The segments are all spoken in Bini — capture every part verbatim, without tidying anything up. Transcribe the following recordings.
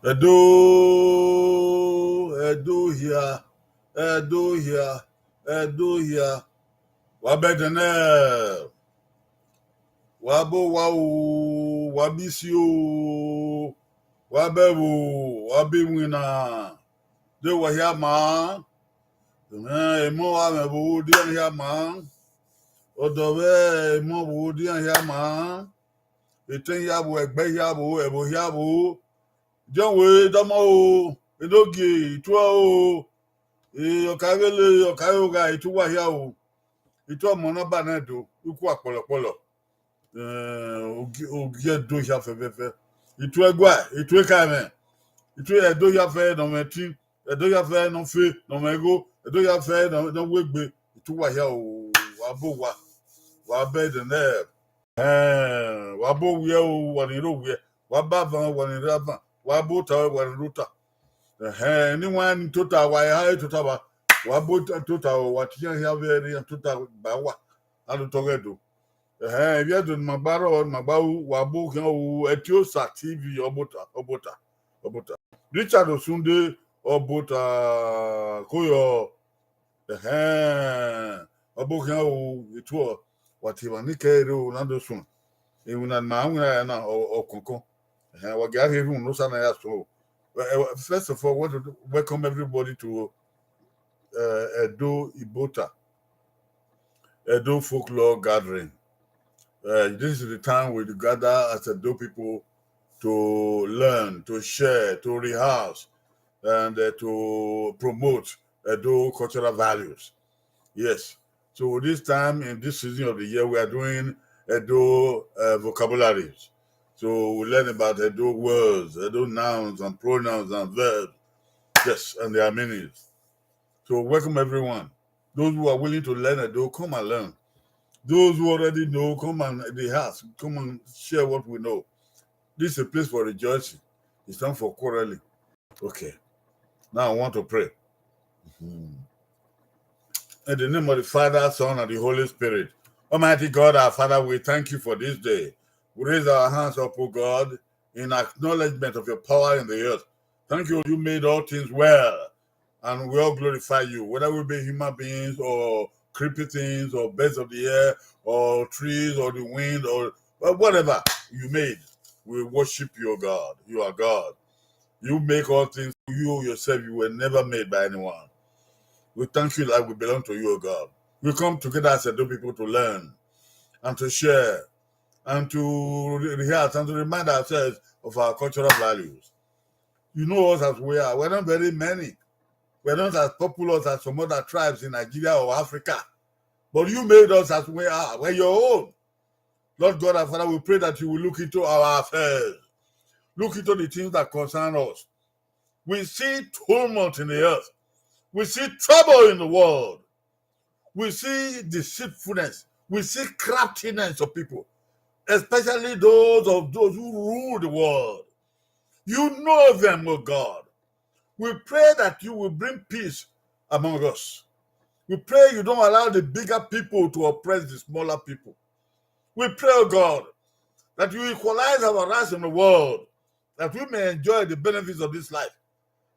Ẹdo, Ẹdo hia, Ẹdo hia, Ẹdo hia. Wa bẹdẹ nẹ, wa bọ owa o, wa bọ isi o, wa bọ ẹvbo, wa bọ iwinna, de wa hia maa. Emọ avbe ẹvbo de iran hia maa, ọdọ vbe emọ vbo de iran hia maa, etẹn hia vbo, ẹgbẹ hia vbo, ẹvbo hia vbo. Jọn wẹ dọmọ o, enogie, ituẹ o, ọka vbele, ọka vbe ogha, ituẹ uwa hia o. Ituẹ ọmọ ne ọ ba nẹ do, ikua kpọlọkpọlọ. Eh, ogie, ogie Ẹdo hia fẹfẹfẹ. Ituẹ ẹguae, ituẹ ekaẹmwẹ, ituẹ Ẹdo hia fẹ ne ọ mwẹ ẹtin, Ẹdo hia fẹ ne ọ fe ne ọ mwẹ igho, Ẹdo hia fẹ ne ọ, ne ọ wegbe. Ituẹ uwa hia o, wa bọ owa, wa bẹdẹ nẹ, eh, wa bọ owiẹ o, wa ni rre owiẹ, wa bọ avan o, wa ni rre avan, wa bọ ota o, wa ni rre ota. Ẹhẹn, ne iwinna ni tota, wa i ha tota ba, wa bọ tota o, wa tie iran hia vbe ẹre iran tota ba wa, a do tọghẹ do. Ẹhẹn, ivbi Ẹdo ne ima gba rrọọ, ne ima gba ru, wa bọ khian o, Ẹtiosa T V, Ọbota, Ọbota, Ọbota. Richard Osunde, Ọbota, koyọ, ẹhẹn, ọ bọ khian o, etuọ, wa tie emwa ni kẹ rre o, na do suẹn. Iwinna ne ima winna na, ọ, ọ kọnkọn. Ẹhẹn, wa gia rhie erhunmwu ne Osa na ya suẹn o. Eh, eh, first of all, I want to welcome everybody to, uh, Ẹdo Ibota, Ẹdo Folklore Gathering. Uh, this is the time we gather as Ẹdo people to learn, to share, to rehearse, and, uh, to promote Ẹdo cultural values. Yes. So this time in this season of the year, we are doing Ẹdo, uh, vocabularies. So we learn about Ẹdo words, Ẹdo nouns and pronouns and verbs. Yes, and their meanings. So welcome everyone. Those who are willing to learn Ẹdo, come and learn. Those who already know, come and they ask, come and share what we know. This is a place for rejoicing. It's time for quarreling. Okay. Now I want to pray. Mhm. In the name of the Father, Son, and the Holy Spirit. Almighty God, our Father, we thank you for this day. We raise our hands up, O God, in acknowledgement of your power in the earth. Thank you, you made all things well, and we all glorify you, whether we be human beings or creepy things or birds of the air or trees or the wind or, or whatever you made. We worship you, O God. You are God. You make all things. You yourself, you were never made by anyone. We thank you that we belong to you, O God. We come together as Ẹdo people to learn and to share and to re-, rehearse and to remind ourselves of our cultural values. You know us as we are. We're not very many. We're not as populous as some other tribes in Nigeria or Africa. But you made us as we are. We're your own. Lord God and Father, we pray that you will look into our affairs. Look into the things that concern us. We see tumult in the earth. We see trouble in the world. We see deceitfulness. We see craftiness of people, especially those of those who rule the world. You know them, O God. We pray that you will bring peace among us. We pray you don't allow the bigger people to oppress the smaller people. We pray, oh God, that you equalize our rights in the world, that we may enjoy the benefits of this life,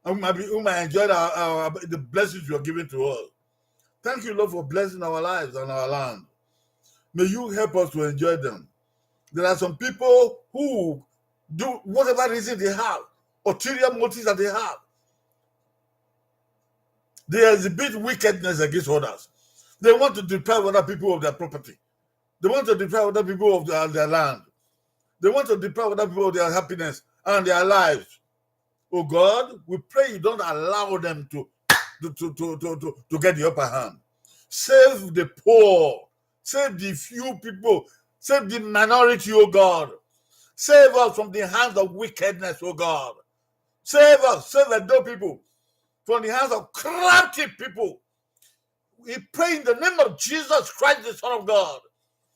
and we might, be, we might enjoy our, our, the blessings you are giving to us. Thank you, Lord, for blessing our lives and our land. May you help us to enjoy them. There are some people who do whatever reason they have, ulterior motives that they have. They exhibit wickedness against others. They want to deprive other people of their property. They want to deprive other people of their, their land. They want to deprive other people of their happiness and their lives. Oh God, we pray you don't allow them to, to, to, to, to, to, to get the upper hand. Save the poor. Save the few people. Save the minority, oh God. Save us from the hands of wickedness, oh God. Save us, save Edo people from the hands of crafty people. We pray in the name of Jesus Christ, the Son of God.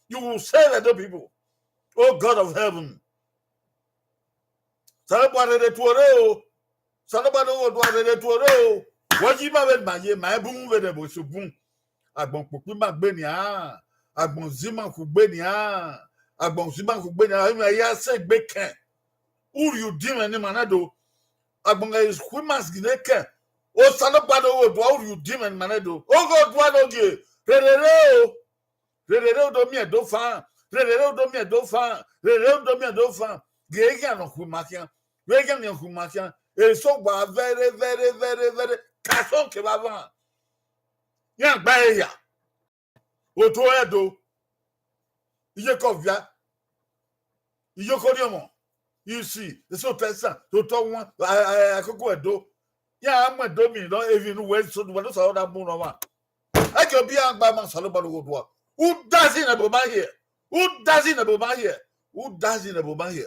You will save Edo people. Oh God of heaven. Osanobua rere tuorre o. Osanobua ne ọ ghe odua rere tuorre o. Wẹ yi ma vbe ma ye, ma i bun vbe ne ẹvbo eso bun. Agbọn kpokpo ima gbe nian. Agbọn zẹ ima khu gbe nian. Agbọn zẹ ima khu gbe nian. Ima ya sẹ egbe kẹn. Urhi udinmwẹ ne ima na do. Agbọn ghẹ khu ima zẹ ne kẹn. Osanobua ne ọ ghe odua, urhi udinmwẹ ne ima na do. Ọ ghe odua ne ogie. Rherere o. Rherere u do miẹn Ẹdo fan, rherere u do miẹn Ẹdo fan, rherere u do miẹn Ẹdo fan. Gie eghian ne ọ khu ima khian, gie eghian ne ọ khu ima khian. Eso wa vẹre, vẹre, vẹre, vẹre, ka sọn kevbe avban. Iran gba ẹre hia. Otọ Ẹdo, iyeke ọvia, iyeke orhiọnmwẹ, isi, eso otọ esan, otọ wan, akoko Ẹdo. Iran mu Ẹdo miẹn nọ, emwi ne uwẹ so, uwẹ ne Osanobua na mu nọ ọmwa. Ẹki obi iran gba ima Osanobua ne ọ ghe odua. U dazi nẹ ẹbọ ma hiẹ. U dazi nẹ ẹbọ ma hiẹ. U dazi nẹ ẹbọ ma hiẹ.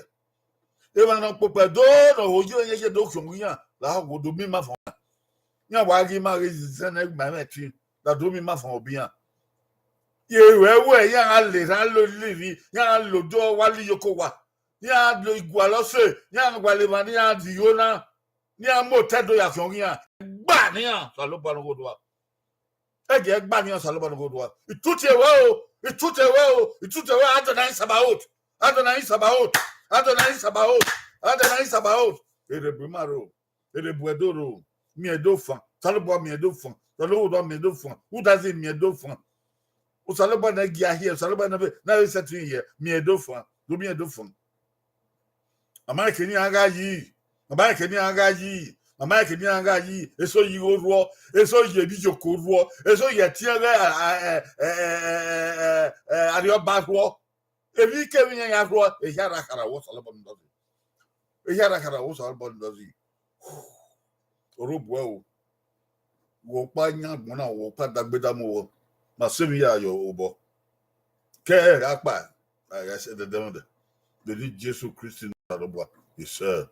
Emwa ne ọ kpokpo Ẹdo ne ọ ho ye ye ye do khian iran, la wo do miẹn ima fan. Iran wa ghi ima ghe zẹ ne ima mwẹ ẹtin, la do miẹn ima fan obọ iran. Ye ruẹ wẹ iran gha le erhan lo lirri, iran gha lo do wa li iyeke owa. Iran lo igualọ ọse, iran gualọ emwa ne iran di igho na, ne iran mu otọ Ẹdo ya khian iran. Gba ne iran, Osanobua ne ọ ghe odua. Ẹdẹ gba ne iran, Osanobua ne ọ ghe odua. Itutu ẹre o, itutu ẹre o, itutu ẹre o, Adonai Sabaoth, Adonai Sabaoth, Adonai Sabaoth, Adonai Sabaoth. Erha bu ima rro, erha bu Ẹdo rro, miẹn Ẹdo fan, Osanobua miẹn Ẹdo fan, Osanobua miẹn Ẹdo fan, u dazi miẹn Ẹdo fan. Osanobua ne gie a hiẹ, Osanobua ne vbe, ne vbe sẹtin hiẹ, miẹn Ẹdo fan, do miẹn Ẹdo fan. Mama ẹre ke ne iran gha yi, mama ẹre ke ne iran gha yi, mama ẹre ke ne iran gha yi, eso ye igho rhuọ, eso ye emwi iyoko rhuọ, eso ye ẹtin ẹghẹ, a, a, ẹ, ẹ, ẹ, ẹ, ẹ, ẹ, arriọba rhuọ. Emwi kemwi iran ya rhuọ, ehia ra khara wẹ Osanobua ne ọ zẹ. Ehia ra khara wẹ Osanobua ne ọ zẹ. Orhobuẹ o, wẹ ọkpa yan agbọn na, wẹ ọkpa dagbe dama wọ, ma sẹ emwi ya yọ obọ. Kẹ ẹ gha kpa, a gha sẹ ẹdẹdẹmwẹdẹ. Vbe eni Jesu Kristi ne Osanobua, isẹ,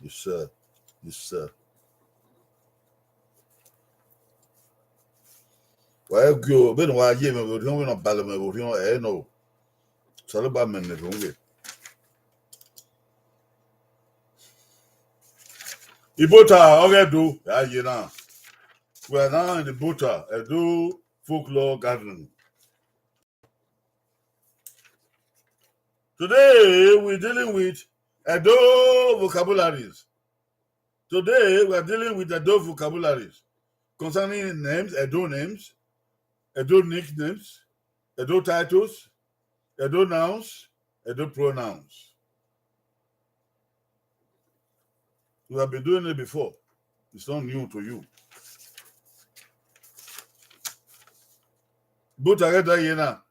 isẹ, isẹ. Wa gie vbene wa ye mwẹ vbe orhiọn, vbene ọ balọ mwẹ vbe orhiọn, ẹ i nọ o. Osanobua mẹ ne erhunmwu ghe. Ibota ọghe Ẹdo, a ye na. We are now in Ibota, Edo Folklore Garden. Today, we're dealing with Edo vocabularies. Today, we are dealing with Edo vocabularies concerning names, Edo names, Edo nicknames, Edo titles, Edo nouns, Edo pronouns. We have been doing it before. It's not new to you. Ibota ọghe Ẹdo ye na.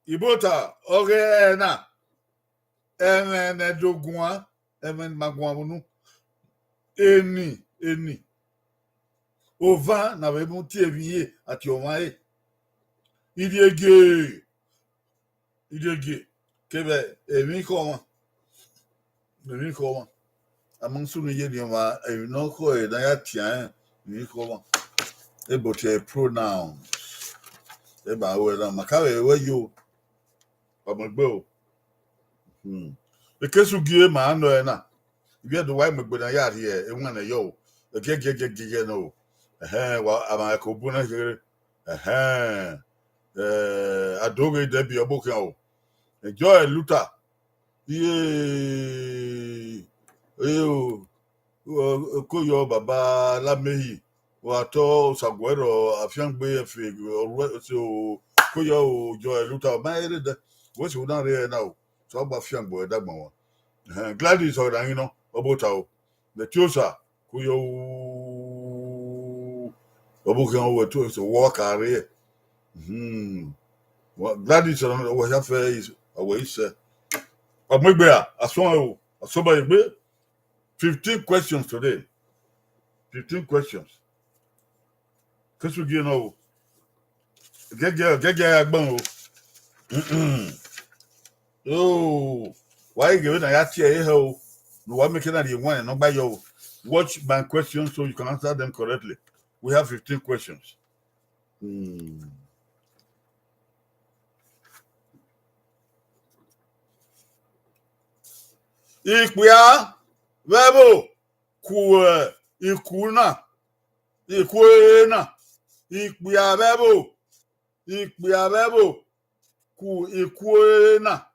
Ibota ọghe ẹna. Ẹmwẹ ne Ẹdo guan, ẹmwẹ ne ima guan vbe unu. Eni, eni. Ova na vbe mu tie emwi ye, a tie ọmwa ẹre. Irhiege, irhiege, kevbe emwi khọ ọmwa. Emwi khọ ọmwa. A ma sunu ye eni ọmwa, emwi ne ọ khọ ẹre ne a ya tian rẹn, emwi khọ ọmwa. Ebo tie pronouns. Eba wẹ na, ma ka vbe wẹ yo. Wa mu egbe o. Hmm. Ekesu gie ma nọ ẹre na. Ivbi Ẹdo wa mu egbe na ya rhie ewanniẹn yọ o. Ẹgiẹgiẹgiẹgiẹ nọ o. Ẹhẹn, wa, a ma ẹko bu na kherhe. Ẹhẹn. Eh, a do ghe dẹ biẹ ọbo khian o. Joy Luther, iye, iye o, o, o, ko yọ baba Lamehi, wa tọ Osaguẹrọ afiangbe ẹfe ọruẹ so, ko yọ o Joy Luther, ọ ma rre dẹ, wẹ so na rre na o, so a gba fiangbe ẹre dagba wan. Ẹhẹn, Gladys ọ gha ghi nọ, ọ bọ ota o. Mẹ tiosa, ko yọ o, ọ bọ khian wẹ tiosa, wọ ka rre. Hmm. Wa, Gladys, ọ wẹ ya fẹ is, ọ wẹ isẹ. Ọ mu egbe a, asọn o, asọn ba egbe. Fifteen questions today. Fifteen questions. Kesu gie nọ o. Gẹgẹ, gẹgẹ ya gbọn o. Mm-mm. Oh, wa i ghe vbene a ya tie ẹre hẹ o. Ne uwa make na rhie wan ne ọ gba yọ o. Watch my questions so you can answer them correctly. We have fifteen questions. Hmm. Ikpia vbe ẹvbo ku, eh, iku na, iku ere na, ikpia vbe ẹvbo, ikpia vbe ẹvbo ku iku ere na.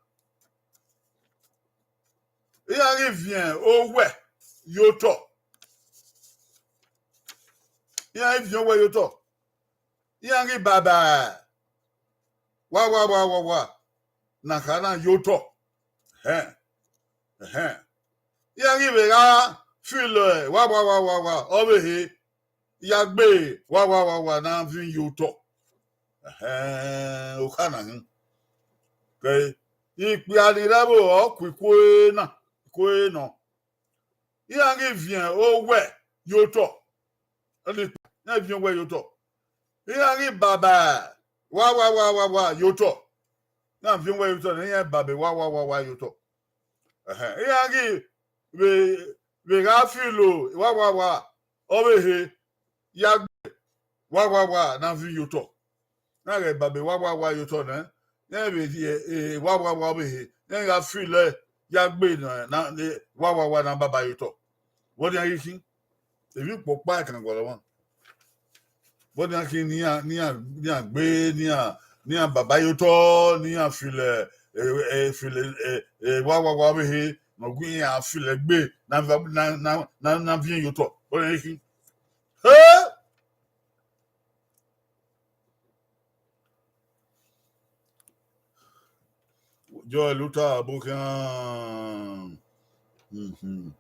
Iran ghi viẹn owẹ ye otọ. Iran ghi viẹn owẹ ye otọ. Iran ghi baba wa wa wa wa wa na kha na ye otọ. Ẹhẹn. Ẹhẹn. Iran ghi vbe gha feel wa wa wa wa wa ọvbehe ya gbe wa wa wa wa na viẹn ye otọ. Ẹhẹn, okha na hin. Ke ikpia ni rre ẹvbo ọ ku iku ere na, iku ere nọ. Iran ghi viẹn owẹ ye otọ. Iran viẹn owẹ ye otọ. Iran ghi baba wa wa wa wa wa ye otọ. Iran viẹn owẹ ye otọ, iran baba wa wa wa wa ye otọ. Ẹhẹn, iran ghi vbe, vbe gha feel wa wa wa ọvbehe ya gbe wa wa wa na viẹn ye otọ. Na ghẹ baba wa wa wa ye otọ nẹ, iran vbe rhie wa wa wa ọvbehe, iran gha feel ya gbe na, na, wa wa wa na baba ye otọ. Vbọ nian ghi khin? Emwi kpokpa ẹkan gualọ wan. Vbọ nian khin ne iran, ne iran, ne iran gbe, ne iran, ne iran baba ye otọ, ne iran feel, eh, eh, feel, eh, eh, wa wa wa ọvbehe ne ọ gu iran feel gbe na, na, na, na, na viẹn ye otọ. Vbọ nian ghi khin? He! Joy Luther, bokhian. Mhm.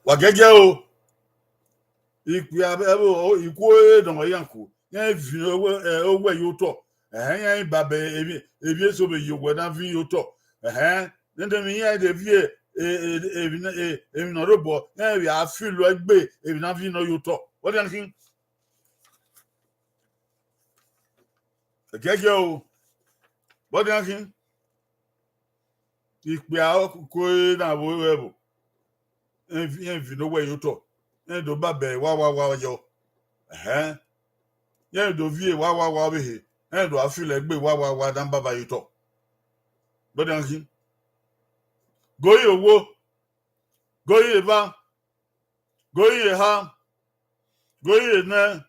Wa gẹgẹ o. Ikpia vbe ẹvbo, iku ere nọ iran ku. Iran viẹn owẹ, eh, owẹ ye otọ. Ẹhẹn, iran baba emwi, emwi eso vbe ye owẹ na viẹn ye otọ. Ẹhẹn, nene emwi iran de viẹ, eh, eh, emwi ne, eh, emwi ne ọ rre obọ, iran vbe a feel gbe emwi na viẹn nọ ye otọ. Vbọ nian khin? Gẹgẹ o. Vbọ nian khin? Ikpia ku ere na vbe ẹvbo. Iran viẹn owẹ ye otọ. Iran do baba wa wa wa yọ. Ẹhẹn. Iran do viẹ wa wa wa ọvbehe. Iran do a feel gbe wa wa wa na baba ye otọ. Vbọ nian khin? Goi owo. Goi eva. Goi eha. Goi enẹ.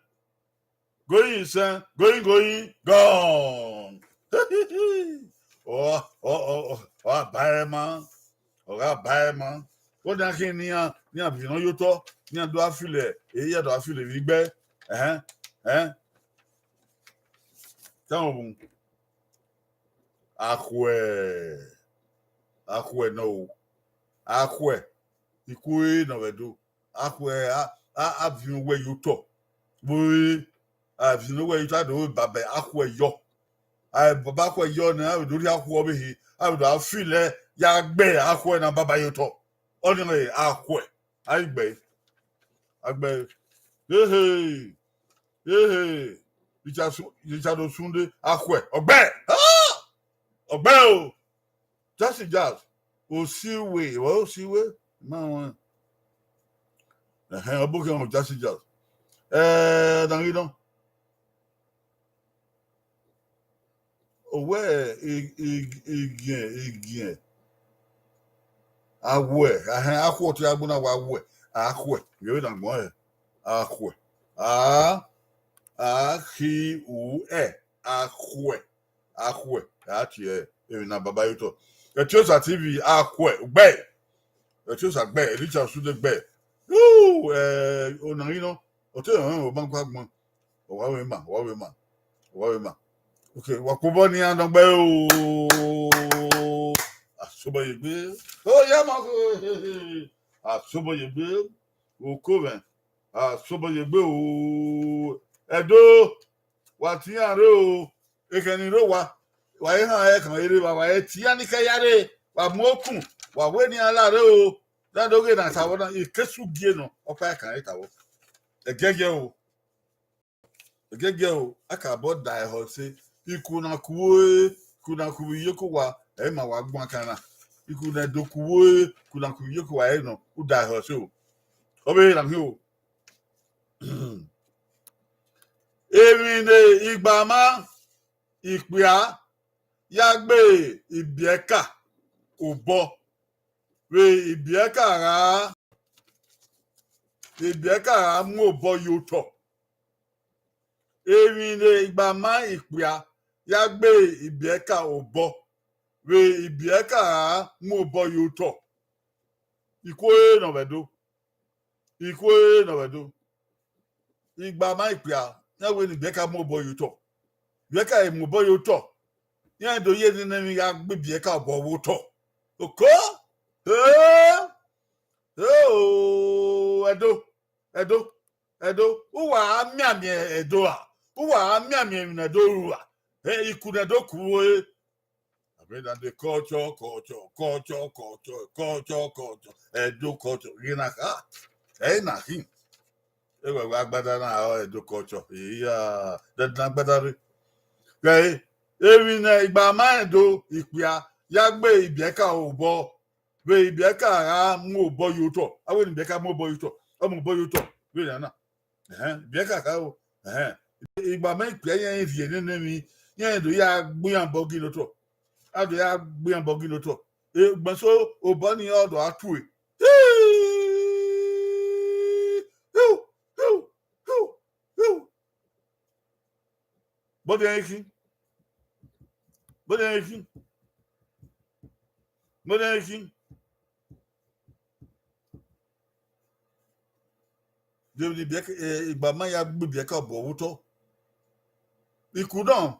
Goi isẹn, goi, goi, gone. Ọ, ọ, ọ, ọ, ọ gha ba ẹre ma, ọ gha ba ẹre ma. Vbọ nian khin ne iran, ne iran viẹn nọ ye otọ, ne iran do a feel, eh, iran do a feel vbe igbẹ. Ẹhẹn, ẹhẹn. Tama mu. Akhuẹ, akhuẹ nọ o. Akhuẹ, iku ere nọ vbe Ẹdo. Akhuẹ, a, a, a viẹn owẹ ye otọ. Vbe a viẹn owẹ ye otọ, a do baba akhuẹ yọ. A baba akhuẹ yọ nẹ, a vbe do rhie akhuẹ ọvbehe, a vbe do a feel ya gbe akhuẹ na baba ye otọ. Ọnii ọre akhuẹ, a i gbe, a gbe. Ehe, ehe, Richard Su-, Richard Osunde, akhuẹ, ọ gbe, ah! Ọ gbe o. Jazzy Jazz, Osiwe, wa Osiwe, ma wọn. Ẹhẹn, ọ bọ khian Jazzy Jazz. Eh, na ghi nọ. Owẹ, i, i, igiẹn, igiẹn. Awẹ, ahẹn, akhuẹ ọtẹn agbọn na wa wẹ, akhuẹ. Yẹrẹ na gbọn ẹ, akhuẹ. A, a, khi, u, ẹ, akhuẹ. Akhuẹ, a tie ẹre. Emwi na baba ye otọ. Etiosa T V akhuẹ ugbẹ. Etiosa gbẹ, Richard Osude gbẹ. Yoo, eh, ona ghi nọ. Ọtẹ ọhẹn ọba gua gbọn. Ọ wa vbe ma, ọ wa vbe ma, ọ wa vbe ma. Okay, wa kpobọ ne iran nọ gbe o. Asobọyegbe. O ya ma. Asobọyegbe. Oko vẹ. Asobọyegbe o. Ẹdo. Wa tian rre o. Ekhẹn ni rre owa. Wa i han ẹkan rre evba, wa i tian ni kẹ ya rre. Wa mu okun. Wa wẹ ne iran la rre o. Dado ghe na tavọ na, ikesu gie nọ. Ọkpa ẹkan rre tavọ. Ẹgẹgiẹ o. Ẹgẹgiẹ o, a ka bọ da ẹhọ ẹse, iku na ku ue, iku na ku vbe iyeke uwa, ẹ i ma wa gbuan kan na. Iku na do ku ue, iku na ku vbe iyeke uwa, ẹ i nọ, u da ẹhọ ẹse o. Ọ vbe rhan hin o. Emwi ne igbama ikpia ya gbe ibiẹka obọ, vbe ibiẹka gha, ibiẹka gha mu obọ ye otọ. Emwi ne igbama ikpia ya gbe ibiẹka obọ, vbe ibiẹka gha mu obọ ye otọ. Ikhuo ne ọ vbe do. Ikhuo ne ọ vbe do. Igbama ikpia, iran wẹ ne ibiẹka mu obọ ye otọ. Ibiẹka i mu obọ ye otọ. Iran do ye nene emwi gha gbe ibiẹka obọ vbe otọ. Oko? Eh? Eh, o, Ẹdo, Ẹdo, Ẹdo. Uwa a mianmian Ẹdo ra? Uwa a mianmian emwi ne Ẹdo ru ra? Eh, iku ne Ẹdo ku ue. Abena de culture, culture, culture, culture, culture, culture, Ẹdo culture. Ghe na kha, ẹ i na khin. Ewẹ wẹ agbada na ọ Ẹdo culture. Iya, dẹdẹ agbada rre. Ghẹ emwi ne igbama Ẹdo ikpia ya gbe ibiẹka obọ, vbe ibiẹka gha mu obọ ye otọ. A wẹ ne ibiẹka mu obọ ye otọ, ọ mu obọ ye otọ vbe na na. Ẹhẹn, ibiẹka kha o. Ẹhẹn, igbama ikpia iran rhie nene emwi, iran do ya gbe iran obọ ghi ne otọ. A do ya gbe iran obọ ghi ne otọ. Egbe so, obọ ni ọ do a tue. Hiu, hiu, hiu, hiu. Bọdẹ ẹre khin. Bọdẹ ẹre khin. Bọdẹ ẹre khin. David ibiẹka, eh, igbama ya gbe ibiẹka obọ vbe otọ. Iku nọ,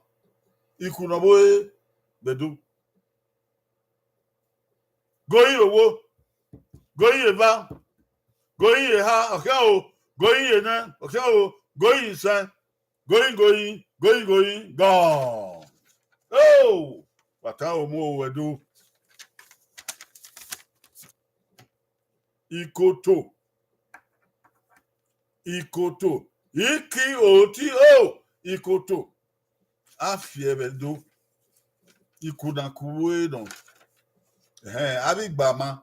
iku nọ vbe Ẹdo. Goyin owo, goyin eva, goyin eha, ọ khian o, goyin enẹ, ọ khian o, goyin isẹn, goyin, goyin, goyin, goyin, gọn. Oh, wa ta omo Ẹdo. Ikoto. Ikoto. Iki oti o. Ikoto. A fiẹ vbe Ẹdo. Iku na ku ue nọ. Ẹhẹn, avbe igbama.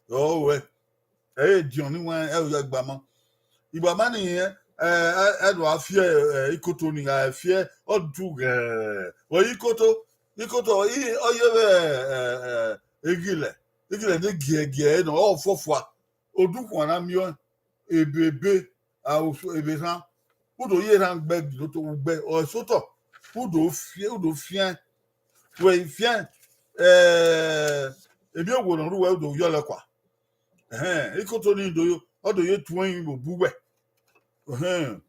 Ọ wẹ. Ẹ i re ediọn ni wan, ẹ i ya igbama. Igbama ni, ẹ, ẹ, ẹ do a fiẹ, ẹ, ikoto ni gha fiẹ, ọ du ghẹ. Ọ ikoto, ikoto, i, ọ ye vbe, ẹ, ẹ, eghilẹ. Eghilẹ ne giẹgiẹ nọ, ọ fọfua. Odukhuan na miẹn ebe ebe, a, osu, ebe erhan. U do ye erhan gbe gilo to ugbẹ, ọ sotọ. U do fiẹ, u do fiẹn. Wẹ i fiẹn, ẹ, emiowo ne ọ rre uwẹ, u do yọlẹ kua. Ẹhẹn, ikoto ni do yo, ọ do ye tuẹn vbe obọ uwẹ. Ẹhẹn,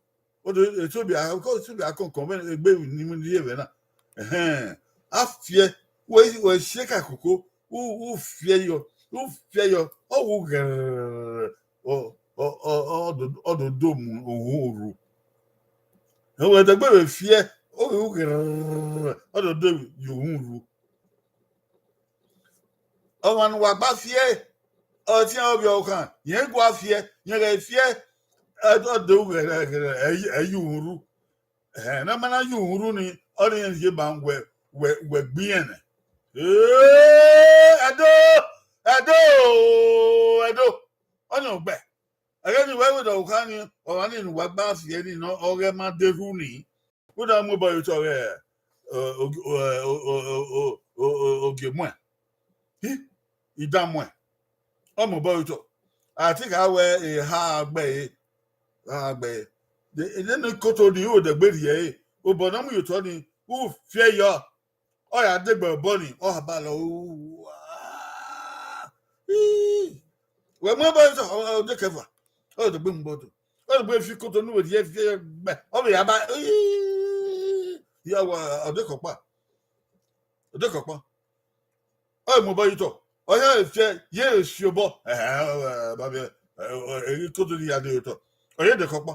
ọ do, esobia, esobia kọnkọn vbe egbe ni mu ye vbe na. Ẹhẹn, a fiẹ, wẹ, wẹ si eka koko, u, u fiẹ yọ, u fiẹ yọ, ọ wu ghẹrẹrẹrẹ, ọ, ọ, ọ, ọ do, ọ do do mu ohun oru. Ẹwẹ dẹgbe vbe fiẹ, ọ wu ghẹrẹrẹrẹ, ọ do do ye ohun oru. Ọmwa ne uwa gba fiẹ, ọ tiẹn ovbi ọvbokhan, irẹn gua fiẹ, irẹn ghẹ fiẹ, ọ do ghẹrẹrẹrẹ, ẹ yi, ẹ yi uhunmwu ru. Ẹhẹn, ne a ma na yi uhunmwu ru ni, ọ rẹn ye ma wẹ, wẹ, wẹ gbe irẹn nẹ. Ee, Ẹdo, Ẹdo, Ẹdo, ọnii ugbẹ. Ẹghẹ ne uwẹ vbe dọkha ni, ọmwa ni ne uwa gba fiẹ ni nọ, ọghe ma de rhu ni. Uda mu obọ ye otọ ọghe, eh, ogi-, eh, o-, o-, o-, o-, o-, o-, ogie muẹn. Hi, idan muẹn. Ọ mu obọ ye otọ. A te kha wẹ eha gbe ẹre, eha gbe ẹre. De, de ne ikoto ni, u dẹgbe rhie ẹre. Obọ ne ọ mu ye otọ ni, u fiẹ yọ. Ọ ya degbe obọ ni, ọ ha ba lọ. Wẹ mu obọ otọ, ọ, ọ, ọ de kẹfua. Ọ degbe mu obọ otọ. Ọ degbe fi ikoto ne uwẹ rhie fi gbe. Ọ vbe ya ba, ya wa, ọ de kọkpa. Ọ de kọkpa. Ọ mu obọ ye otọ. Ọ ya fiẹ, ye si obọ. Ẹhẹ, ọ, ọ, ba vbe, ẹ, ọ, ẹ, ikoto ni ya de otọ. Ọ ye de kọkpa.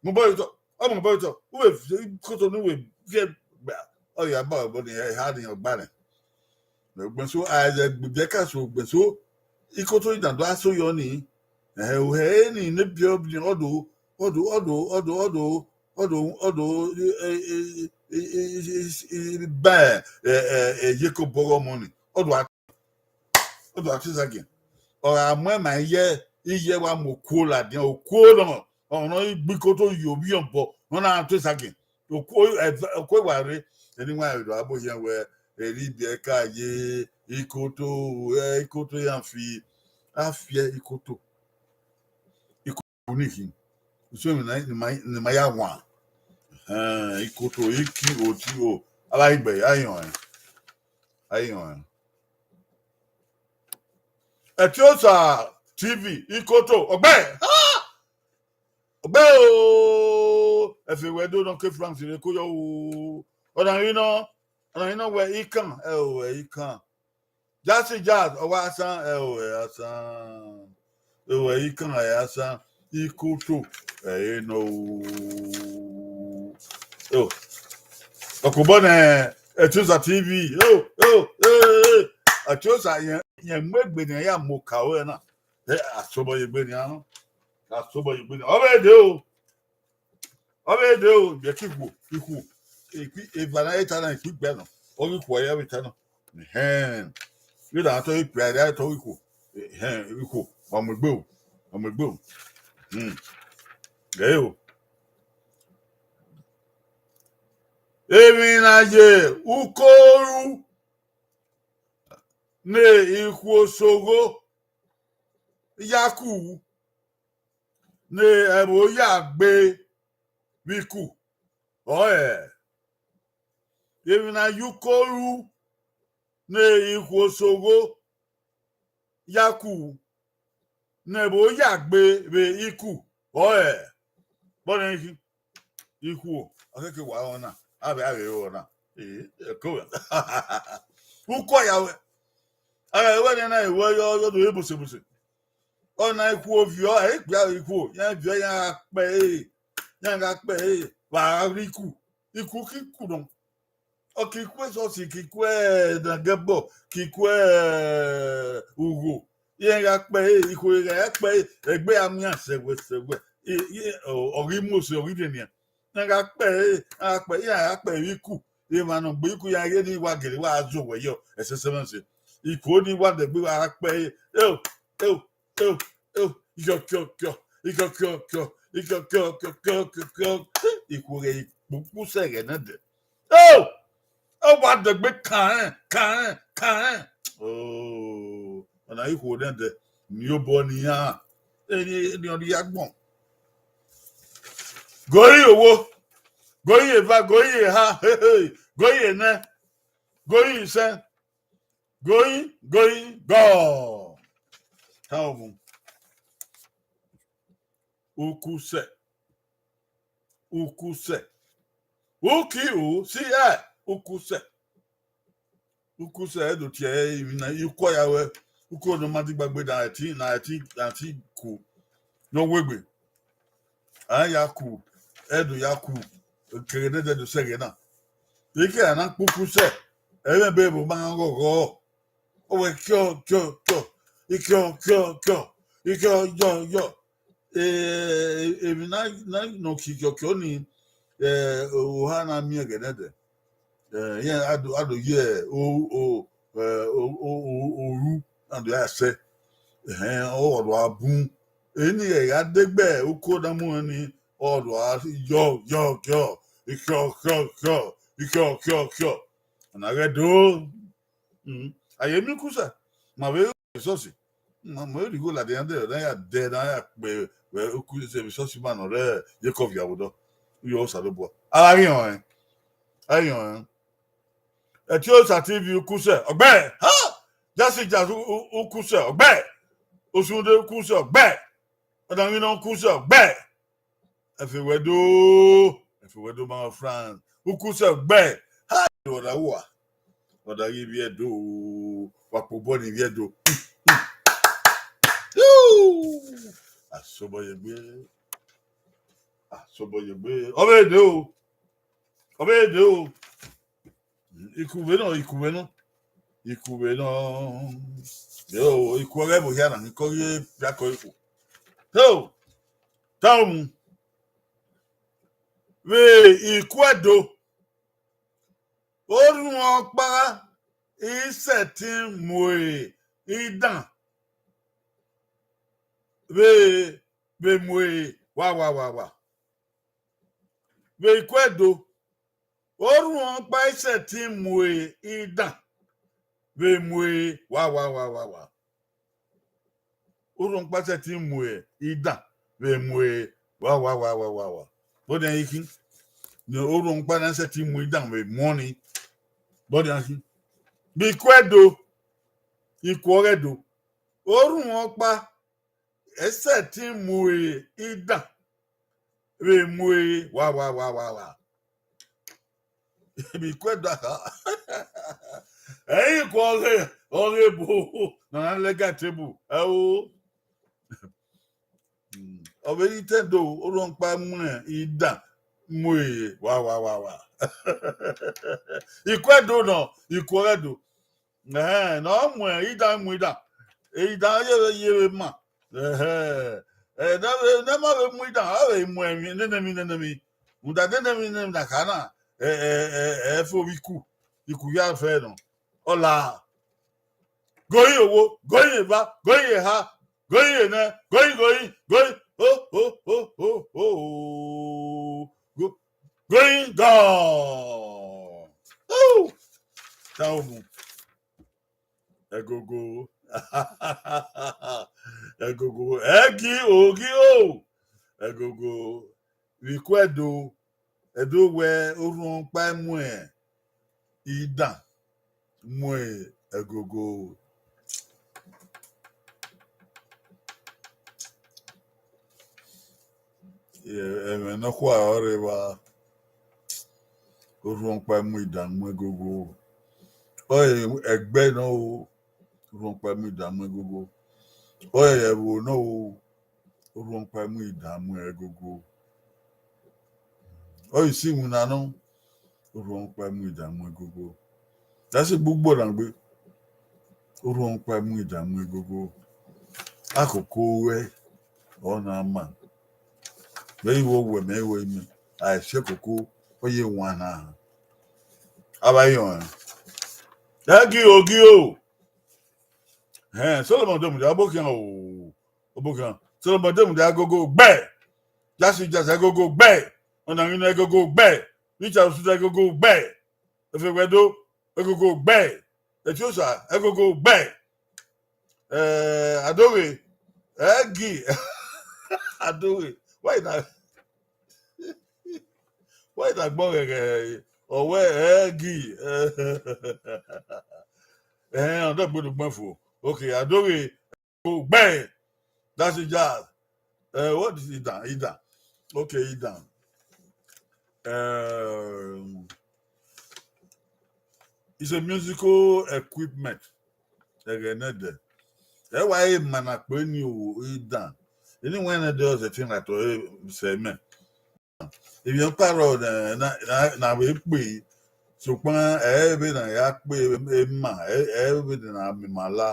Mu obọ ye otọ. Ọ mu obọ ye otọ. Uwẹ fi ikoto ne uwẹ fiẹ gbe. Ọ ya ba obọ ni, ẹ, ha ni ọgba nẹ. Ugbẹn so, a, ẹ, gbe ka so ugbẹn so, ikoto ni dan do a so yọ ni. Ẹhẹ, uhẹ ni ne biẹ ọbiẹ, ọ do, ọ do, ọ do, ọ do, ọ do, ọ do, ọ do, e, e, e, e, e, e, e, ba, ẹ, ẹ, ẹ, Jacob ọghe ọmọ ni. Ọ do a, ọ do a te zagiẹn. Ọ gha mu ẹmwẹ iye, iye wa mu okuo ladian, okuo nọ, ọ nọ i gbe ikoto ye ovbi obọ, ọ na te zagiẹn. Okuo, ẹ, okuo wa rre, eni wa do a bo hiẹn wẹ, eri biẹ ka ye ikoto, ẹ, ikoto ya fi, a fiẹ ikoto. Ikoto ni khin. Usun emwi na, ni ma, ni ma ya wan. Ẹhẹn, ikoto, iki, oti, o. A gha gbe, a yọn ẹn. A yọn ẹn. Ẹtiosa T V, ikoto, ọgbẹe. Ha! Ọgbẹe o! Ẹfe wẹ do nọ ke France rre ko yọ o. Ọna ghi nọ, ọna ghi nọ wẹ ikan, ẹ o, wẹ ikan. Jasi Jazz, ọ wa san, ẹ o, ẹ a san. Ẹ o, wẹ ikan, ẹ a san. Ikoto, ẹ e nọ o. Ẹ o. Ọkobọ nẹ, Ẹtiosa T V. Ẹ o, ẹ o, ẹ, ẹ, ẹ. Ẹtiosa, yẹn, yẹn mu egbe ne ya mu oka ruẹ na. Ẹ, a sobọ ye egbe nian nọ. A sobọ ye egbe nian. Ọ vbe de o. Ọ vbe de o, yẹ ke ikhuo, ikhuo. Ikhu, eva na eta na, ikhuo igbe nọ. Ọ ghi ikhuo ya vbe eta nọ. Ẹhẹn. Vbe da tọ ikpia, da tọ ikhuo. Ẹhẹn, ikhuo. Wa mu egbe o. Wa mu egbe o. Hmm. Ẹ o. Emwi na ye uko ru ne ikhuo sogho ya ku, ne ẹvbo ya gbe vbe iku, ọre emwi na ye uko ru ne ikhuo sogho ya ku, ne ẹvbo ya gbe vbe iku, ọre, vbọrẹ ikhin, ikhuo, ọ keke wa rọ na, a vbe, a vbe rọ na. Eh, ẹ ko wẹ. Uko ya wẹ. A gha wẹ nẹ na, wẹ yọ, yọ do re bose bose. Ọna ikhuo viọ, ẹ i kpia ikhuo, iran viọ, iran gha kpẹ ẹre, iran gha kpẹ ẹre, wa gha rri iku, iku ki ku nọ. Ọ ke iku esọsi, ke iku, eh, nagẹbọ, ke iku, eh, ugho. Iran gha kpẹ ẹre, ikhuo gha ya kpẹ ẹre, egbe a mu iran sẹwẹ sẹwẹ. I, i, ọ, ọ ghi mu ose, ọ ghi rhiẹnniẹn. Iran gha kpẹ ẹre, iran gha kpẹ, iran gha kpẹ vbe iku. Emwa ne ọ gbe iku ya ghe ni wa gele wa zo wẹ yọ, ẹsẹsẹmwẹsẹ. Iko ni wa dẹgbe wa gha kpẹ ẹre. Eo, eo, eo, eo, ikhiọkiọkiọ, ikhiọkiọkiọ, ikhiọkiọkiọ, ikhiọkiọkiọ. Ikhuo ghẹ ikpukpu sẹ ghẹ nẹdẹ. Eo! Ọ wa dẹgbe kanrẹn, kanrẹn, kanrẹn. Oh, ọna ikhuo nẹdẹ, ni obọ ne iran, eni, eni ọ rhie agbọn. Gori owo, gori eva, gori eha, hehe, gori enẹ, gori isẹn, gori, gori gọ. Ta ovun. Ukusẹ. Ukusẹ. Uki u si ẹ, ukusẹ. Ukusẹ ẹdo tie ẹre emwi na, uko ya wẹ, uko ne ọ ma digba gbe na ẹtin, na ẹtin, na ẹtin ku, ne ọ wegbe. A ya ku, ẹdo ya ku, keghe ne ẹdẹ do sẹ ẹghẹ na. Ike a na kpe ukusẹ, ẹmwẹ be vbe ma ghọghọ. Ọ wẹ kiọ, kiọ, kiọ, ikiọ, kiọ, kiọ, ikiọ, yọ, yọ. Eh, emwi na, na nọ kikiọkiọ ni, eh, oha na miẹn ẹghẹ nẹdẹ. Eh, iran a do, a do ye o, o, eh, o, o, o, oru, a do ya sẹ. Ẹhẹn, ọ do a bun. Eni ẹre gha degbe uko na mu ni, ọ do a yọ, yọ, yọ, ikiọ, kiọ, kiọ, ikiọ, kiọ, kiọ. Ọna ghẹ do. Mm. A ye miẹn ukusẹ, ma vbe re esọsi, ma, ma vbe righo ladian dẹ, na ya dẹ, na ya kpe vbe ukusẹ vbe esọsi ma nọ rẹ Jekob ya vbe odọ. Uyo Osanobua. A gha ghi họn ẹn. A ghi họn ẹn. Ẹtiosa T V, ukusẹ ọgbẹ. Ha! Jasi Jasi, u- u- ukusẹ ọgbẹ. Osunde, ukusẹ ọgbẹ. Ọdanghinọ, ukusẹ ọgbẹ. Ẹfe wẹ do, ẹfe wẹ do ma France, ukusẹ ọgbẹ. Ha! Ọda wa, ọda ghi vbiẹ do, wa kpobọ ni vbiẹ do. Asobọ ye egbe, asobọ ye egbe. Ọ vbe de o, ọ vbe de o. Ikuvbe nọ, ikuvbe nọ, ikuvbe nọ. Yo, iku ọghe ẹvbo hia na, ikọ ghi biakọ ikhu. So, ta umu. Vbe Ikuẹdo, orhuọn ọkpa i sẹtin mu idan vbe, vbe mu wa wa wa wa. Vbe Ikuẹdo, orhuọn ọkpa i sẹtin mu idan vbe mu wa wa wa wa wa. Orhuọn ọkpa sẹtin mu idan vbe mu wa wa wa wa wa wa. Bọdẹ i khin, ne orhuọn ọkpa na sẹtin mu idan vbe mu ọnii. Bọdẹ i khin, vbe Ikuẹdo, Ikuọghẹdo, orhuọn ọkpa ẹ sẹtin mu idan vbe mu wa wa wa wa wa. Vbe Ikuẹdo kha, ẹ i khin ọghe, ọghe ebo ne a na lẹ ga table, ẹ o. Ọ vbe ye itẹn do, orhuọn ọkpa mu idan mu wa wa wa wa. Ikuẹdo nọ, Ikuọghẹdo. Ẹhẹn, ne ọ mu idan mu idan, idan ye vbe ye vbe ma. Ẹhẹn, ẹ, ne ọ vbe, ne ọ ma vbe mu idan, ọ vbe mu emwi nene emwi nene emwi. Rhunmwuda nene emwi nene emwi na kha na, ẹ, ẹ, ẹ, ẹ fo vbe iku, iku ya fẹ nọ. Ọ la, goyin owo, goyin eva, goyin eha, goyin enẹ, goyin, goyin, goyin, ho, ho, ho, ho, ho. Go-, going down. Oh! Down. Ẹgogo. Ẹgogo. Ẹgi ogi o. Ẹgogo. Vbe Ikuẹdo, Ẹdo wẹ orhuọn ọkpa mu idan mu Ẹgogo. Ẹmwẹ nọkhua ọre evba, orhuọn ọkpa mu idan mu Ẹgogo. Ọ ẹgbẹ nọ o, orhuọn ọkpa mu idan mu Ẹgogo. Ọ ẹvbo nọ o, orhuọn ọkpa mu idan mu Ẹgogo. Ọ isi iwinna nọ, orhuọn ọkpa mu idan mu Ẹgogo. That's a big boy and gbe. Orhuọn ọkpa mu idan mu Ẹgogo. Akoko ruẹ, ọ na ma. Mẹ i wo wẹ, mẹ i wo imẹ. A i si koko, ọ ye wan na. Avbe ayọn. Ẹgi ogi o. Hẹn, Solomon Demudia, Obokhian o. Obokhian. Solomon Demudia, Ẹgogo gbẹ. Jasi Jasi, Ẹgogo gbẹ. Ọnanghinọ, Ẹgogo gbẹ. Richard Osuta, Ẹgogo gbẹ. Efewedo, Ẹgogo gbẹ. Etiosa, Ẹgogo gbẹ. Eh, Adoghe, Ẹgi. Adoghe, why na, why na gbọ ghẹghẹ? Ọ wẹ Ẹgi. Eh, ọdọ gbẹdẹ ugbẹn fo. Okay, Adoghe, Ẹgogo gbẹ. That's it, jazz. Uh, what is idan? Idan. Okay, idan. Um, it's a musical equipment. Ẹghẹ nẹdẹ. Ẹ wa ema na kpe ni o, idan. Eni wẹ nẹdẹ ọzẹ tin na tọ sẹ mẹ. Emwi ọkpa rrọọ na, na, na, na vbe kpe, sokpan ẹ i re vbene a ya kpe ema, ẹ, ẹ i re vbene a miẹn ima la.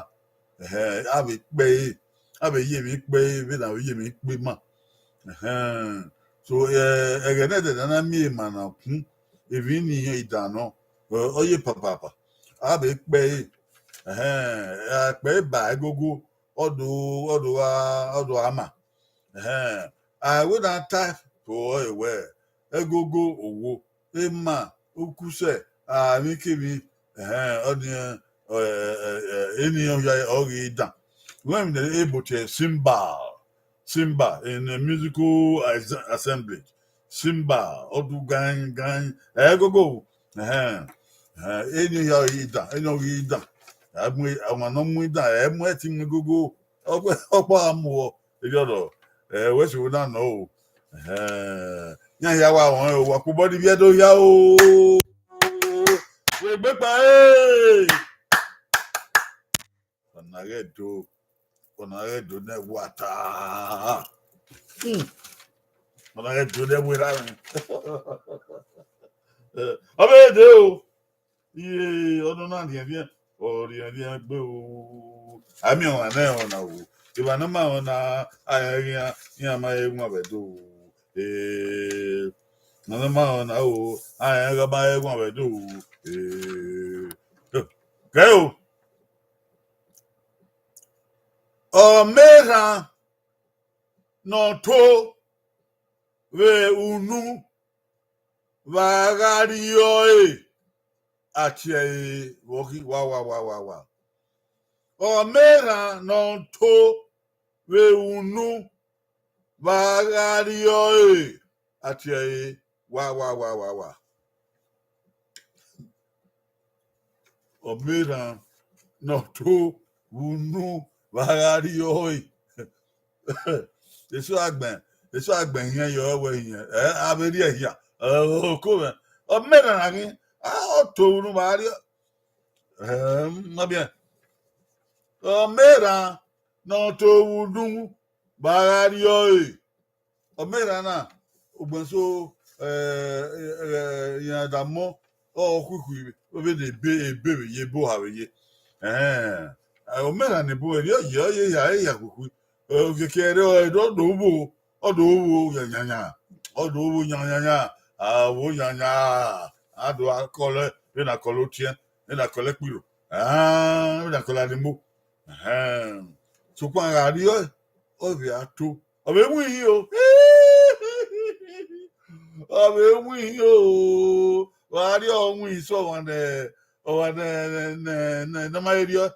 Ẹhẹn, a vbe kpe ẹre, a vbe ye emwi kpe ẹre vbene a vbe ye emwi kpe ima. Ẹhẹn. So, ẹ, ẹghẹ nẹdẹ ne a na miẹn ema na kun, emwi ni iran idan nọ, ọ, ọ ye papapa. A vbe kpe ẹre. Ẹhẹn, a kpe ẹre ba Ẹgogo, ọ do, ọ do gha, ọ do gha ma. Ẹhẹn, a wẹ na ta to ẹre wẹ, Ẹgogo owo, ema, ukusẹ, emwikemwi, ẹhẹn, ọnii, ẹ, ẹ, ẹ, eni ọ ya, ọ ghi dan. Wẹ ne ebo tie cymbal, cymbal in a musical as-, assembly, cymbal, ọ do gain, gain, Ẹgogo, ẹhẹn. Eni hia ọ ghi dan, eni ọ ghi dan. Ọmwa ne ọ mu dan, ẹ mu ẹtin mu igogo. Ọkpa a mu ọ, erriọ rọ, ẹ wẹ sẹ vbe na nọ o. Iran hia wa rẹn o, wa kpobọ ne ivbi Ẹdo hia o. Wẹ egbe kpa e. Ọna ghẹ do, ọna ghẹ do ne ẹwa ta. Ọna ghẹ do ne ẹwa erha mwẹ. Ọ vbe de o. Iye, ọna na riẹnriẹn, ọ riẹnriẹn gbe o. A miẹn ọmwa nẹ ọna o. Evba ne ọ ma rẹn ọna, a rẹn iran, iran ma he wan vbe Ẹdo o. Ọna ne ọ ma rẹn ọna o, a rẹn iran ma he wan vbe Ẹdo o. Kẹ o. Ọ ma erhan ne ọ to vbe unu vbe a gha rrie ọe, a tie ẹre vbe ọ ghi wa wa wa wa wa. Ọ ma erhan ne ọ to vbe unu vbe a gha rrie ọe, a tie ẹre wa wa wa wa wa. Ọ ma erhan ne ọ to vbe unu vbe a gha rrie ọe. Eso agbẹn, eso agbẹn hiẹn yọ wẹ hiẹn, ẹ, a vbe rrie hia, ẹ, oko mwẹ. Ọ ma erhan na ghi, a, ọ to vbe unu vbe a gha rrie ọe. Ẹ, ma biẹ. Ọ ma erhan ne ọ to vbe unu vbe a gha rrie ọe. Ọ ma erhan na, ugbẹn so, ẹ, ẹ, iran da mọ, ọ khuikhui vbene ebe, ebe vbe ye, ebe oha vbe ye. Ẹ, ọ ma erhan ne ebo ẹre, ọ ye, ọ ye hia, ọ ye hia khuikhui. Ẹ, okiekie ẹre, ọ do vbo, ọ do vbo yanyanyan, ọ do vbo yanyanyan, a vbo yanyan, a do a kọlẹ vbene a kọlẹ otiẹn, vbene a kọlẹ ẹkpirro, vbene a kọlẹ anemo. Sokpan a gha rrie ọe, ọ vbe a to. Ọ vbe winhin o. Ọ vbe winhin o. Wa rrie ọ winhin sẹ ọmwa ne, ọmwa ne, ne, ne, ne, ne ọ ma he rrie ọe.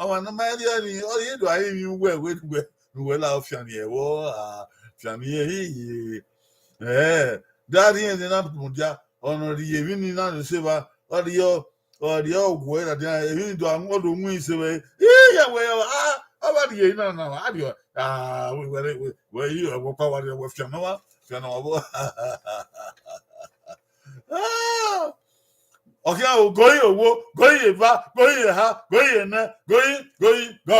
Ọmwa ne ọ ma he rrie ọe ni, ọ ye do a rinmwian uwẹ, wẹ ne uwẹ, ne uwẹ la fian ni ẹvbo, a, fian ni ẹre. Ẹ, da rhie ne na mudia, ọ nọ rhie emwi ni na ne se evba, ọ rhie, ọ rhie ọghuẹ ladian, emwi ni do a, ọ do winhin sẹ vbe, iye wẹ, a, ọ wa rhie na na, a rhie, a, wẹ, wẹ, wẹ, wẹ, iye, wẹ, ọkpa wa rhie, wẹ fian nọ wa, fian nọ wa vbo. Ah! Ọ khian o, goyi owo, goyi eva, goyi eha, goyi enẹ, goyi, goyi, gọ.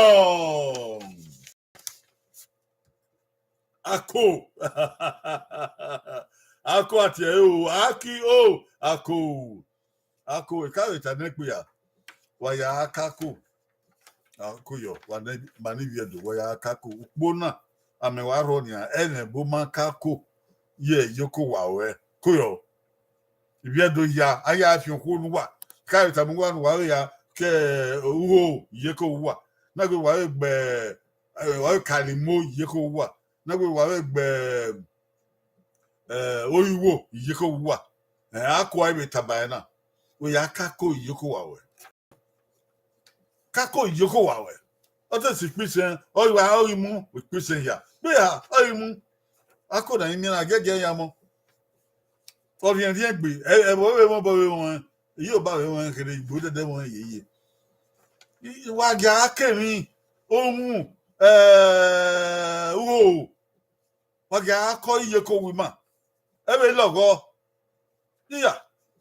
Ako. Ako a tie ẹre o, aki o, ako. Ako, e ka vbe ta nẹ kpia. Wa ya ka ako. Ako yọ, wa nẹ, ma ni vbiẹ do, wa ya ka ako. Ukpo na, amẹ wa rhọ nian, ẹnẹ ebo ma ka ako. Ye, ye oko wa ruẹ. Ko yọ. Ivbiẹ do ya, a ya fian okhuo ne uwa. Ka vbe tama uwa ne uwa vbe ya ke ugho ye oko uwa. Na gbe wa vbe gbe, eh, wa vbe ka limo ye oko uwa. Na gbe wa vbe gbe, eh, oigho ye oko uwa. Eh, a kua vbe tama ẹre na. Wẹ ya ka ako ye oko uwa ruẹ. Ka ako ye oko uwa ruẹ. Ọ te si ikpisen, ọ ghi wa, ọ ghi mu ikpisen hia. Gbe ya, ọ ghi mu. Ako na i miẹn na giẹgiẹ ya mọ. Ọ rhiẹnrhiẹn gbe, ẹ, ẹvbo vbe mwẹ, obọ vbe mwẹ, iyi oba vbe mwẹ, kherhe igbo dẹdẹ mwẹ yeye. I, wa gia ke emwi, ohun, eh, ugho. Wa gia kọ iye ko wi ma. Ẹ vbe lọghọ. Iya,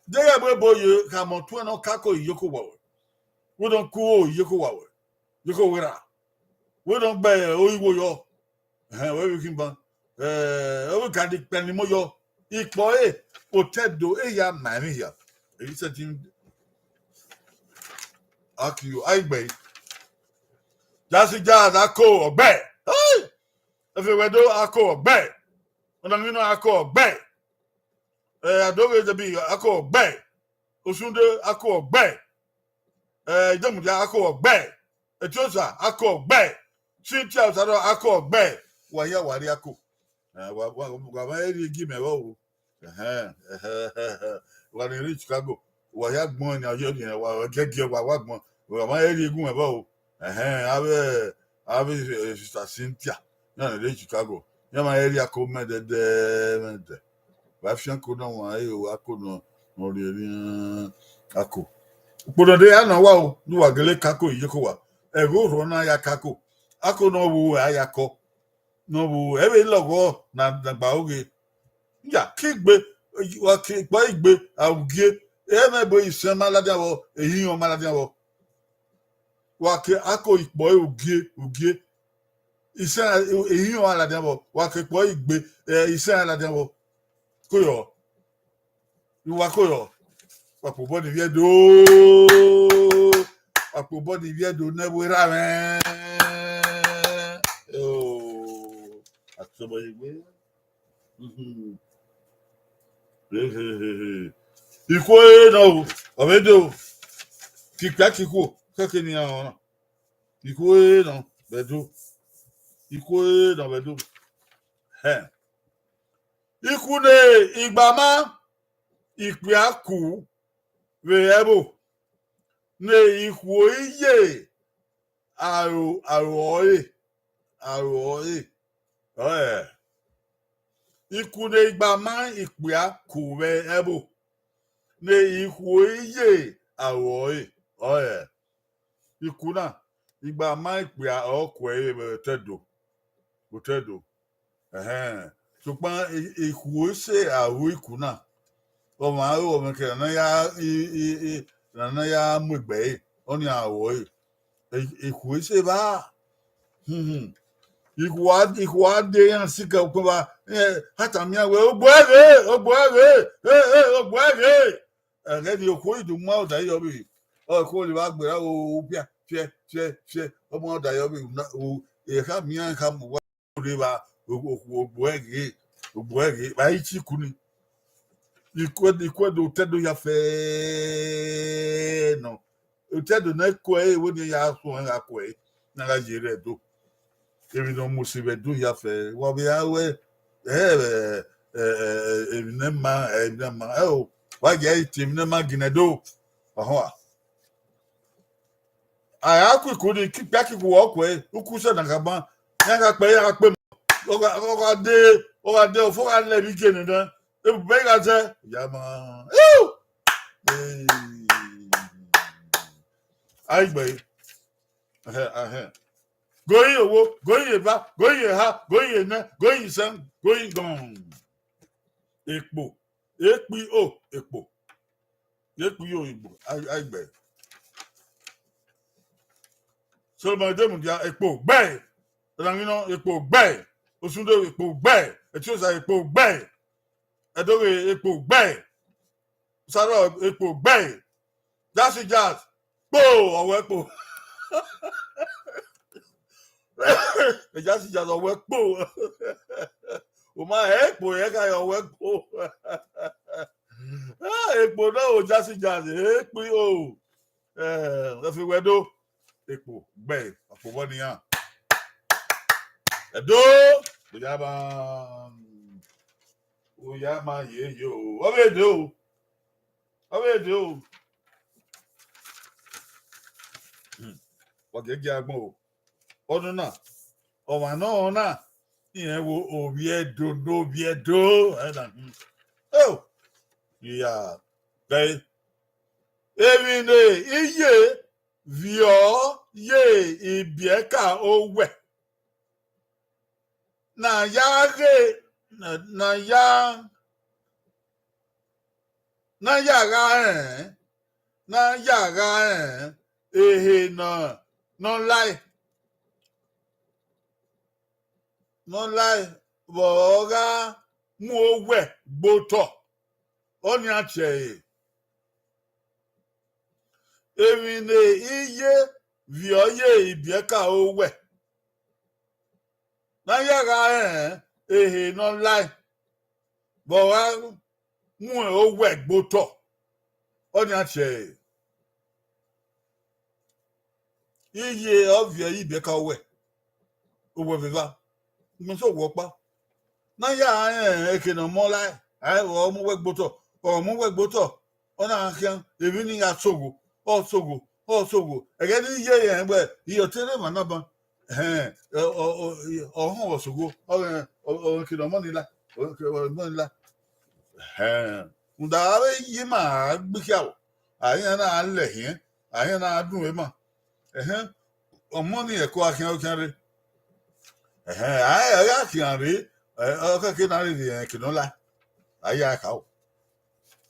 deghẹ ẹvbo ebo ye khamọ tuẹn ne ọ ka ako ye oko uwa ruẹ. Wẹ dọn ku ugho ye oko uwa ruẹ. Ye oko uwa erha. Wẹ dọn gbe oigho yọ. Ẹhẹn, wẹ vbe khin ban. Eh, ọ vbe ka di kpẹn ni mo yọ. Ikpọ ẹre, otẹn do, e ya ma emwi hia. Eyi sẹtin. Aki yo, a i gbe. Jasi ja da ako ọgbẹ. Hey! Efe wẹ do ako ọgbẹ. Ọna mi nọ ako ọgbẹ. Eh, Adoghe Debi ako ọgbẹ. Osunde ako ọgbẹ. Eh, Idemudia ako ọgbẹ. Etiosa ako ọgbẹ. Cynthia Osaro ako ọgbẹ. Wa hia wa rrie ako. Eh, wa, wa, wa ma rrie gi mẹ vbọ o. Ẹhẹn, ẹhẹn, ẹhẹn. Wa ni rre Chicago. Wa hia gbọn ni, a yọ ni, wa, wa giẹgiẹ, wa, wa gbọn. Wa ma rrie gu mẹ vbọ o. Ẹhẹn, avbe, avbe, eh, Sister Cynthia, iran ni rre Chicago. Iran ma rrie ako mẹdẹdẹ, mẹdẹ. Wa fian ako nọ wan, e o, ako nọ, nọ rhiẹnrhiẹn. Ako. Ukpo nọ de ya nọ wa o, ne uwa gele ka ako iyeke uwa. Ẹghẹ orhuọ na ya ka ako. Ako ne ọ vbe ue a ya kọ. Ne ọ vbe ue, ẹ vbe lọghọ na, na gba oghe. Ya, ke igbe, wa ke ikpọ igbe, a ugie. Ẹ mẹ bo isẹn ma ladian vbọ, ehiọn ma ladian vbọ. Wa ke ako ikpọ ugie, ugie. Isẹn, ehiọn a ladian vbọ, wa ke ikpọ igbe, eh, isẹn a ladian vbọ. Koyọ. Uwa koyọ. Akpobọ ni vbiẹ do. Akpobọ ni vbiẹ do ne ẹvbo erha mwẹ. Oh. Atobọ ye gbe. Mhm. He, he, he, he. Ikhuo nọ o, ọ vbe do. Kikpia kikhuo, kẹkẹ ne iran rọnrọn. Ikhuo nọ vbe do. Ikhuo nọ vbe do. Hẹ. Ikhu ne igbama ikpia ku vbe ẹvbo, ne ikhuo iye aro, aro ọre, aro ọre. Ọe. Ikhu ne igbama ikpia ku vbe ẹvbo, ne ikhuo iye aro ọre. Ọe. Ikhu na, igbama ikpia ọ ku ẹre vbe otẹdo. Otẹdo. Ẹhẹn. Sokpan i-, ikhuo ise aro ikhu na, ọmwa aro ọmwa ke na ya, i, i, i, na na ya mu egbe ẹre, ọnii aro ẹre. I-, ikhuo ise evba. Hmm, hmm. Ikhuo a, ikhuo a de iran sikẹ ukpọn evba, eh, a tama iran wẹẹ, "Ogbe ẹre, ogbe ẹre, eh, eh, ogbe ẹre." Ẹghẹ ni okhuo i do mu ọdayọ vbe, ọ, okhuo ni vbe gberra o, fiẹ, fiẹ, fiẹ, fiẹ, ọ mu ọdayọ vbe, una, o, e kha miẹn kha mu uwa rre evba, o, o, ogbe ẹre, ogbe ẹre, vbe a i tie ikhu ni. Ikhuẹ, ikhuẹ do otẹdo hia fẹẹ nọ. Otẹdo ne ku ẹre, wẹ ne ya suẹn gha ku ẹre, ne a gha ye rre Ẹdo. Emwi ne ọ mu ose vbe Ẹdo hia fẹẹ, wa vbe a wẹ, ẹ, ẹ, ẹ, ẹ, emwi ne ma, emwi ne ma, ẹ o, wa ye tie emwi ne ma ginẹ do. Ọhọn a. A gha ku ikhu ni, kikpia kikhu ọ ku ẹre, uku sẹ na gha ban, iran gha kpẹ, iran gha kpe ma. Ọ gha, ọ gha de, ọ gha de, ọfọ gha lẹ vbe igie nẹ na, ebube gha zẹ, ya ma. Iu! Ee. Aigbe. Ẹhẹ, ẹhẹ. Goyin owo, goyin eva, goyin eha, goyin enẹ, goyin isẹn, goyin gọn. Ekpo, ekpi o, ekpo. Ekpi o, ekpo, ai, aigbe. Solomọn de mudia ekpo gbe. Ọnangin nọ ekpo gbe. Osunde ekpo gbe. Etiosa ekpo gbe. Ẹdoghe ekpo gbe. Usarọ ekpo gbe. Jasi Jazz kpo, ọ wẹ kpo. Jasi Jazz ọ wẹ kpo. U ma hẹ kpo, ẹ ka ọ wẹ kpo. Ah, ekpo na o, Jasi Jazz, ekpo o. Eh, ẹ fi wẹ do. Ekpo gbe, ọkpobọ nian. Ẹdo, oya ma, oya ma ye yo. Ọ vbe de o. Ọ vbe de o. Hmm. Wa gie gie agbọn o. Ọnọna, ọmwa nọ na, irẹn wo ovbi Ẹdo ne ovbi Ẹdo. Ẹ na, hmm. Oh, iya, bẹe. Emwi ne iye vbiọ ye ibiẹka owẹ. Ne a ya ghe, ne, ne a ya, ne a ya gha rẹn, ne a ya gha rẹn ehe nọ, nọ lae, nọ lae vbe ọ gha mu owẹ gbe otọ, ọnii a tie ẹre. Emwi ne iye vbiọ ye ibiẹka owẹ. Ne a ya gha rẹn ehe nọ lae, vbe ọ gha mu owẹ gbe otọ, ọnii a tie ẹre. Iye ọ vbiẹ ye ibiẹka owẹ, owẹ vbe evba, mẹ sẹ owẹ ọkpa. Ne a ya rẹn eke ne ọ mọ lae, a i vbe ọ mu owẹ gbe otọ, ọ mu owẹ gbe otọ, ọ na khian, emwi ni gha sogho, ọ sogho, ọ sogho. Ẹghẹ ne iye rẹn wẹ, iye ọ te rre emwa na ban, ẹhẹn, ọ, ọ, ọ, ọ họn vbe sogho, ọ, ọ, ọ, eke ne ọ mọ ni la, ọ, eke ne ọ mọ ni la. Ẹhẹn, rhunmwuda avbe iye ima gbe ikhiaro, a i na lẹ khian, a i na dun emwa. Ẹhẹn, ọmọ ni ẹko a khian khian rre. Ẹhẹn, a i gha khian rre, ẹ, ọ kẹke na rherhe ẹnrẹn eke ne ọ la, a i ya kharo.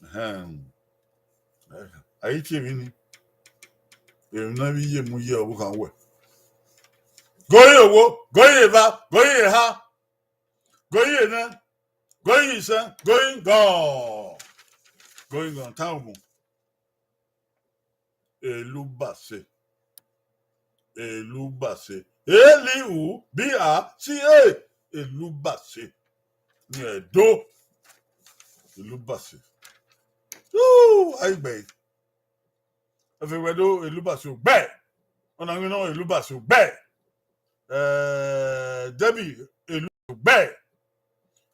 Ẹhẹn, a i tie emwi ni, emwi ne ọ vbe ye mu ye ọvbokhan wẹ. Goi owo, goi eva, goi eha, goi enẹ, goi isẹn, goi gọn, goi gọn, tan ugbun. Elubase. Elubase. Eliu, B A C A. Elubase. Ni Ẹdo. Elubase. Uu, a i gbe. Ẹfe wẹ do, Elubase ugbẹ. Ọna winna Elubase ugbẹ. Eh, Debbie Elubase ugbẹ.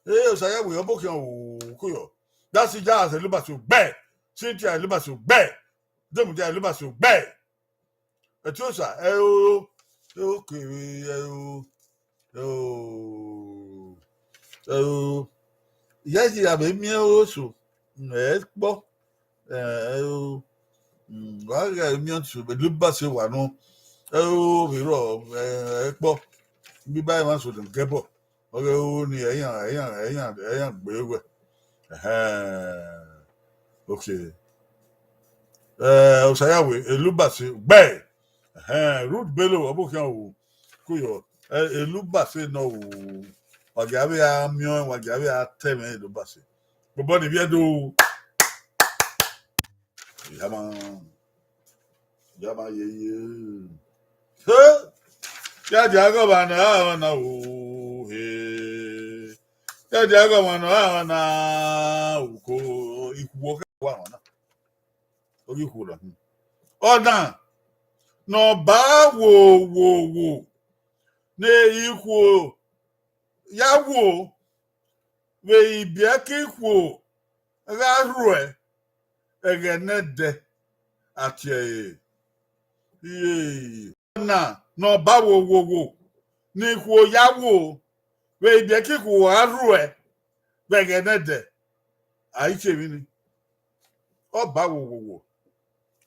Eh, Osayawe, ọbokhian o, koyọ. Dasi Jazz Elubase ugbẹ. Cynthia Elubase ugbẹ. Demudia Elubase ugbẹ. Etiosa, ẹ o, ẹ o, kere, ẹ o, ẹ o, ẹ o. Iya yi a vbe miẹn oro so, ẹ kpọ. Ẹ o, mm, wa gha miẹn so, Elubase wa nọ. Ẹ o, vbe rọ, ẹ, ẹ kpọ. Bi ba emwa so de gẹbọ. Ọ ghe ru ni, ẹ yan, ẹ yan, ẹ yan, ẹ yan gbe wẹ. Ẹhẹn. Okay. Eh, Osayawe, Elubase ugbẹ. Ẹhẹn, Ruth Bello, ọbokhian o. Koyọ, eh, Elubase nọ o. Wa gia vbe a miẹn ọẹn, wa gia vbe a ta ẹmwẹ Elubase. Bọbọ ni vbiẹ do. Yama. Yama yeye. He! Ya dia gọmwa nọ a na o, he. Ya dia gọmwa nọ a na uko, ikhuo kha wa na. Ogi ikhuo na. Ọna, ne ọ ba wo, wo, wo. Ne ikhuo ya wo, vbe ibiẹka ikhuo gha rhuẹ, ẹghẹ nẹdẹ, a tie ẹre. Iye. Ọna ne ọ ba wo, wo, wo, ne ikhuo ya wo, vbe ibiẹka ikhuo gha rhuẹ, vbe ẹghẹ nẹdẹ, a i tie emwi ni. Ọ ba wo, wo, wo.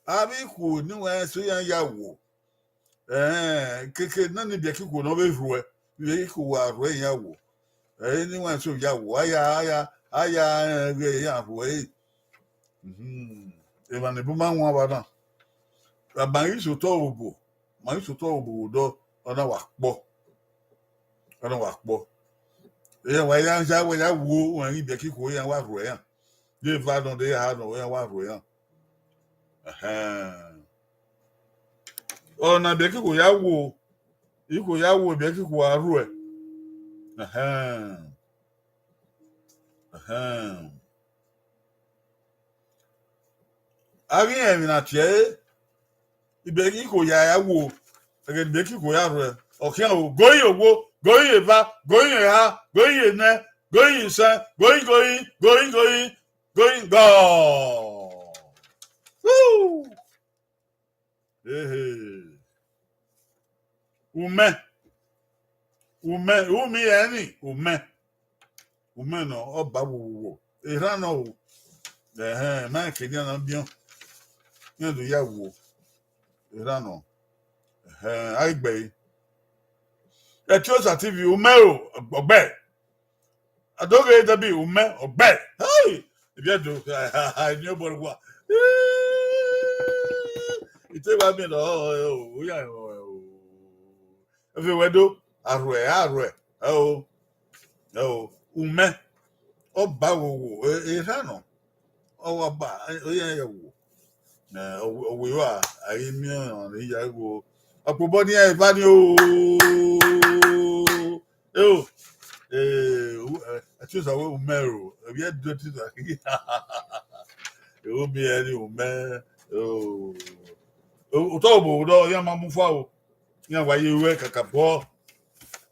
Avbe ikhuo ne uwẹ rẹn so iran ya wo. Ẹn, keke na ni ibiẹka ikhuo ne ọ vbe rhuẹ, ibiẹka ikhuo wa rhuẹ iran wo. Ẹ i ne uwẹ rẹn so ya wo, a ya, a ya, a ya rẹn ghe iran rhuẹ ẹre. Mhm. Emwa ne bun ma wan vba na. A ma ghi sotọ obo, ma ghi sotọ obo vbe odọ, ọ na wa kpọ. Ọ na wa kpọ. Iran wa ya, ya, wa ya wo, wọn ghi ibiẹka ikhuo iran wa rhuẹ iran. De eva nọ, de eha nọ, iran wa rhuẹ iran. Ẹhẹn. Ọna ibiẹka ikhuo ya wo, ikhuo ya wo, ibiẹka ikhuo a rhuẹ. Ẹhẹn. Ẹhẹn. A ghi rẹn emwi na tie ẹre, ibiẹka ikhuo ya, ya wo, ẹghẹ ne ibiẹka ikhuo ya rhuẹ, ọ khian o, goi owo, goi eva, goi eha, goi enẹ, goi isẹn, goi, goi, goi, goi, goi gọ. Woo! Ehe. Umẹ. Umẹ, umẹ ẹni, umẹ. Umẹ nọ, ọ ba wo, wo, wo. Erhan nọ o. Ẹhẹn, ma rẹn ke nian na biọn. Iran do ya wo. Erhan nọ. Ẹhẹn, a i gbe ẹre. Etiosa T V, umẹ o, ọgbẹ. Adoghe Debbie, umẹ, ọgbẹ. Hey! Ebi ẹdo, eni ọbọ rua. Ite wa miẹn nọ, o, o, ya, o, o. Ẹfe wẹ do, arhuẹ, arhuẹ. Ẹ o, ẹ o, umẹ. Ọ ba wo, wo, e, erhan nọ. Ọ wa ba, e, e, ya, ya wo. Ẹ, ọ, ọ wo wa, a ghi miẹn ọnrẹn ne I ya ghe o. Ọkpobọ ni eva ni o. Eo, eh, u-, eh, Etiosa wẹ umẹ ro, ẹ vbiẹ do Etiosa. Ero miẹn ẹre ni umẹ, o. O, otọ obo rọ, iran ma mu fua o. Iran wa ye ruẹ kakabọ.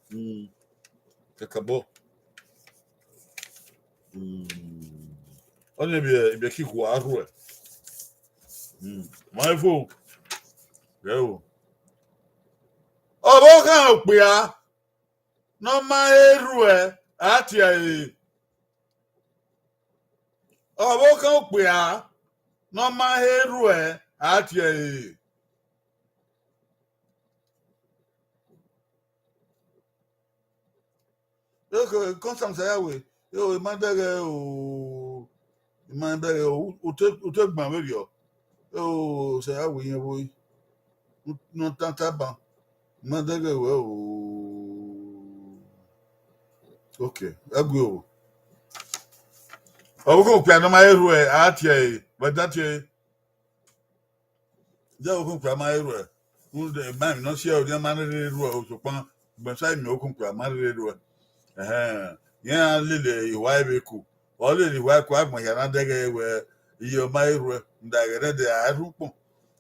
Mm, kakabọ. Mm. Ọni ibiẹka ikhuo a rhuẹ. Mm. Ma fo. Ẹ o. Ọvbokhan okpia ne ọ ma he rhuẹ, a tie ẹre. Ọvbokhan okpia Ne ọ ma he ruẹ, a tie ẹre. Kọnsan sa ya wẹ, eo, ima dẹghẹ o, ima dẹghẹ o, u te, u te gban vberriọ. Eo, sa ya wẹ iyẹn vbo, ne ọ tan taban, ima dẹghẹ wẹ o. Okay, ẹgui o. Ọvbokhan okpia ne ọ ma he ruẹ, a tie ẹre, wẹ da tie ẹre. Iran ọvbokhan okpia ma he ruẹ, rhunmwuda emwa emwi ne ọ si ẹre, ọ ma rherhe ruẹ o, sokpan gbẹnsa miẹn ọvbokhan okpia ma rherhe ruẹ. Ẹhẹn, iran lele ihua vbe ku, ọ lele ihua ku, agbọn hia na dẹghẹ wẹ, iye ọ ma he ruẹ, rhunmwuda ẹghẹ nẹdẹ a i rhu ukpọn.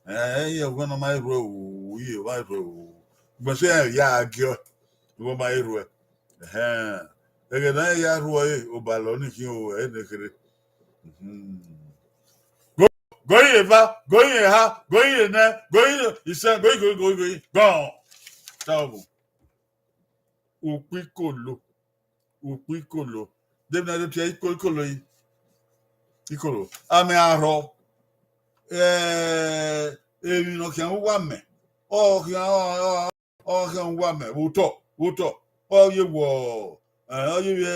Ẹhẹn, iye ọvbokhan ne ọ ma he ruẹ o, iye ọ ma he ruẹ o, gbẹnsa iran ya gie ọe, ighẹ ọ ma he ruẹ. Ẹhẹn, ẹghẹ ne a ya rhuẹ ọre, obalọ ni khin o, ẹre ne kherhe. Goi ye eva, goi ye eha, goi ye enẹ, goi ye isẹn, goi, goi, goi, goi, gọn. Ta ọvbu. Ukpikolo, ukpikolo. Deghẹ na do tie ikolo, ikolo yi. Ikolo. Amẹ arhọ. Eh, emwi ne ọ khian uwa mẹ. Ọ khian, ọ, ọ, ọ khian uwa mẹ vbe otọ, vbe otọ. Ọ ye wọ, eh, ọ ye vbe,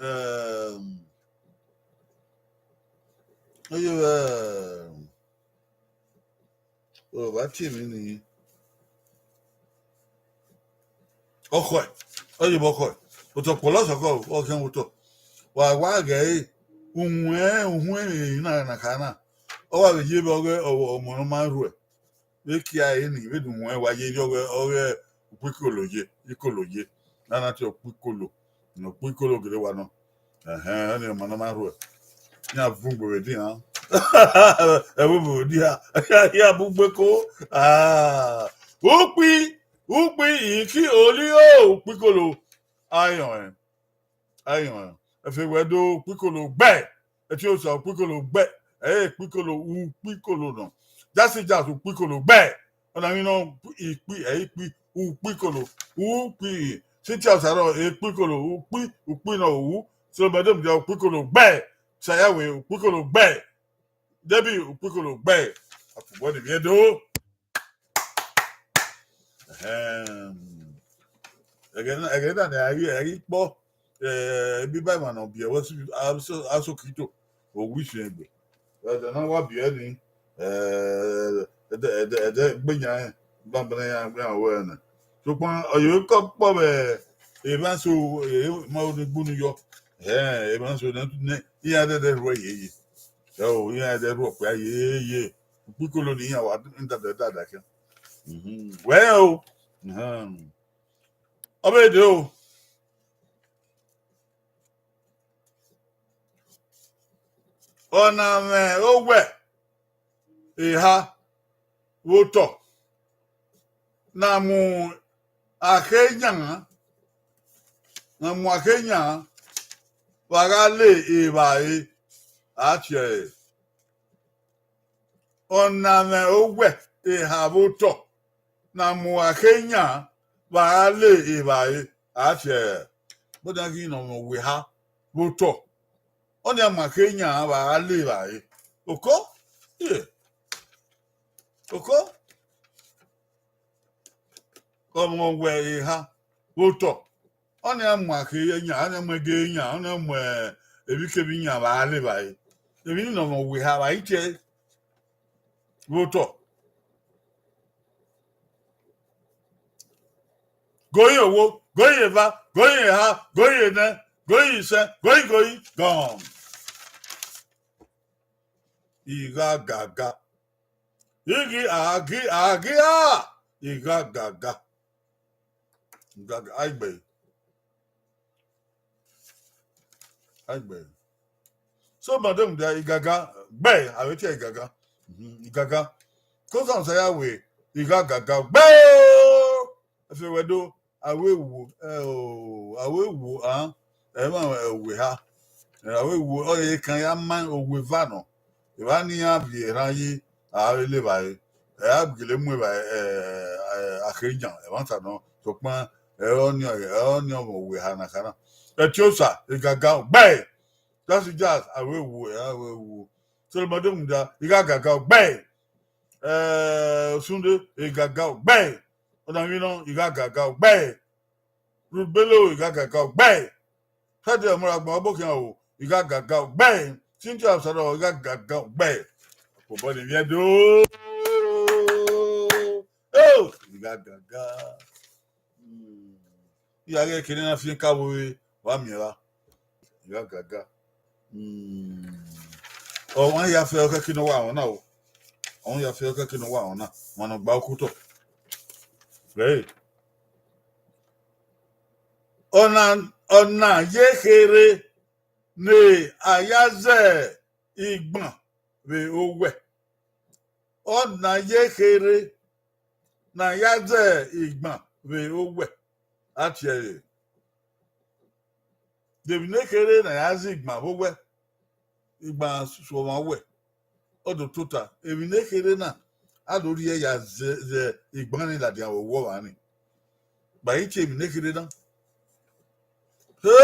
eh, ọ ye vbe, ọ vba tie emwi nii. Ọkhọe, ọ ye vbe ọkhọe. Otọ kpọlọ sọkọ, ọ khian vbe otọ. Wa wa ghẹ ẹre, uhunmwu, uhunmwu emwi na, na kha na. Ọ wa vbe ye vbe ọghe ọ, ọmọ ne ọ ma rhuẹ. Vbe kia ẹre ni, vbe do uhunmwu wa ye rhie ọghe, ọghe ukpikolo ye, ikolo ye. Na na tie ukpikolo, ne ukpikolo gele wa nọ. Ẹhẹn, ọnii ọmọ ne ọ ma rhuẹ. Iran bun gbe vbe edian. Ẹvbo vbe edian. Iran bun gbe ko. Ah. Ukpi, ukpi, iki, oli, o, ukpikolo. Ayọn ẹn. Ayọn ẹn. Efe wẹ do ukpikolo gbẹ. Etiosa ukpikolo gbẹ. Ẹ, ukpikolo, ukpikolo nọ. Jasi jas ukpikolo gbẹ. Ọna ghi nọ ikpi, ẹ, ikpi, ukpikolo, ukpi. Sitias arọ, ekpikolo, ukpi, ukpi nọ u. Solomẹdom dia ukpikolo gbẹ. Sayawe ukpikolo gbẹ. Debi ukpikolo gbẹ. Afubọ ni vbiẹ do. Ẹhẹn. Ẹghẹ na, ẹghẹ na ni a ghi, a ghi kpọ, eh, ebiba emwa ne ọ biẹ vbe aso, aso Kito, owifiẹn egbe. Ẹdẹ na wa biẹ ni, eh, ẹdẹ, ẹdẹ, ẹdẹ gbe yan rẹn, banbanna iran, iran wẹ nẹ. Sokpan ọ ye kọ kpọ vbe emwa eso, eh, ma ro ni gbunu yọ. Ẹhẹn, emwa eso nẹ, nẹ, iran dẹdẹ rhuẹ yeye. Ẹ o, iran dẹdẹ rhuẹ okpia yeye. Ukpikolo ne iran wa da, da, da, da khian. Mhm. Wẹ o. Mhm. Ọ vbe de o. Ọna mwẹ owẹ eha vbe otọ ne a mu akhe yan, ne a mu akhe yan vbe a gha le evbare, a tie ẹre. Ọna mwẹ owẹ eha vbe otọ ne a mu akhe yan vbe a gha le evbare, a tie ẹre. Bọdan ghi nọ mwẹ owẹ eha vbe otọ, ọnii a mu akhe yan vbe a gha le evbare. Oko? Iye. Oko? Ọmọ wẹ eha vbe otọ, ọnii a mu akhe yan, ọnii a mu ẹge yan, ọnii a mu emwikemwi yan vbe a le evbare. Emwi ni nọ mwẹ owẹ eha vbe a i tie ẹre vbe otọ. Goi ye owo, goi ye eva, goi ye eha, goi ye enẹ, goi ye isẹn, goi, goi, gọn. Ighagaga. Ighi, aghi, aghi, a! Ighagaga. Igaga, aigbe. Aigbe. So, madam, dia igaga, gbe, a vbe tie igaga. Mhm, igaga. Kọsan sa ya wẹ, ighagaga, gbe! Efe wẹ do, a wẹ wo, ẹ o, a wẹ wo, a, ẹ ma, ẹ, owẹ eha. Ẹ, a wẹ wo, ọ ye kan ya ma owẹ eva nọ. Evba ne iran viọ erhan ye, a vbe le evbare. Ẹ, a gele mu evbare, ẹ, ẹ, akhe yan, ẹmwata nọ. Sokpan, ẹ, ọnii, ẹ, ọnii ọmọ owẹ eha na kha na. Etiosa, igaga, gbe! Just, just, a wẹ wo, a wẹ wo. Solomon Adegbuda, I gha gaga, ọ gbe. Eh, Osunde, I gha gaga, ọ gbe. Ọna vbe nọ, I gha gaga, ọ gbe. Ruth Bello, I gha gaga, ọ gbe. Fede Ọmọragbọn, ọbokhian o, I gha gaga, ọ gbe. Cynthia Osaro, I gha gaga, ọ gbe. Obọ ni vbiẹ do. Oh, I gha gaga. Hmm. I gha ghẹ kene na fian ka vbe wa miẹn ra. I gha gaga. Hmm. Ọmwa ya fẹ ọkẹkẹ ne ọ wa rọn na o. Ọmwa ya fẹ ọkẹkẹ ne ọ wa rọn na. Ọmwa ne ọ gba okotọ. Hey. Ọna, ọna ye kherhe ne a ya zẹ igban vbe owẹ. Ọna ye kherhe ne a ya zẹ igban vbe owẹ. A tie ẹre. De emwi ne kherhe ne a ya zẹ igban vbe owẹ, igban suọmwa owẹ, ọ do tota. Emwi ne kherhe na, a do rhie ya zẹ, zẹ igban ni ladian vbe owẹ ọmwa ni. Gba i tie emwi ne kherhe na. He!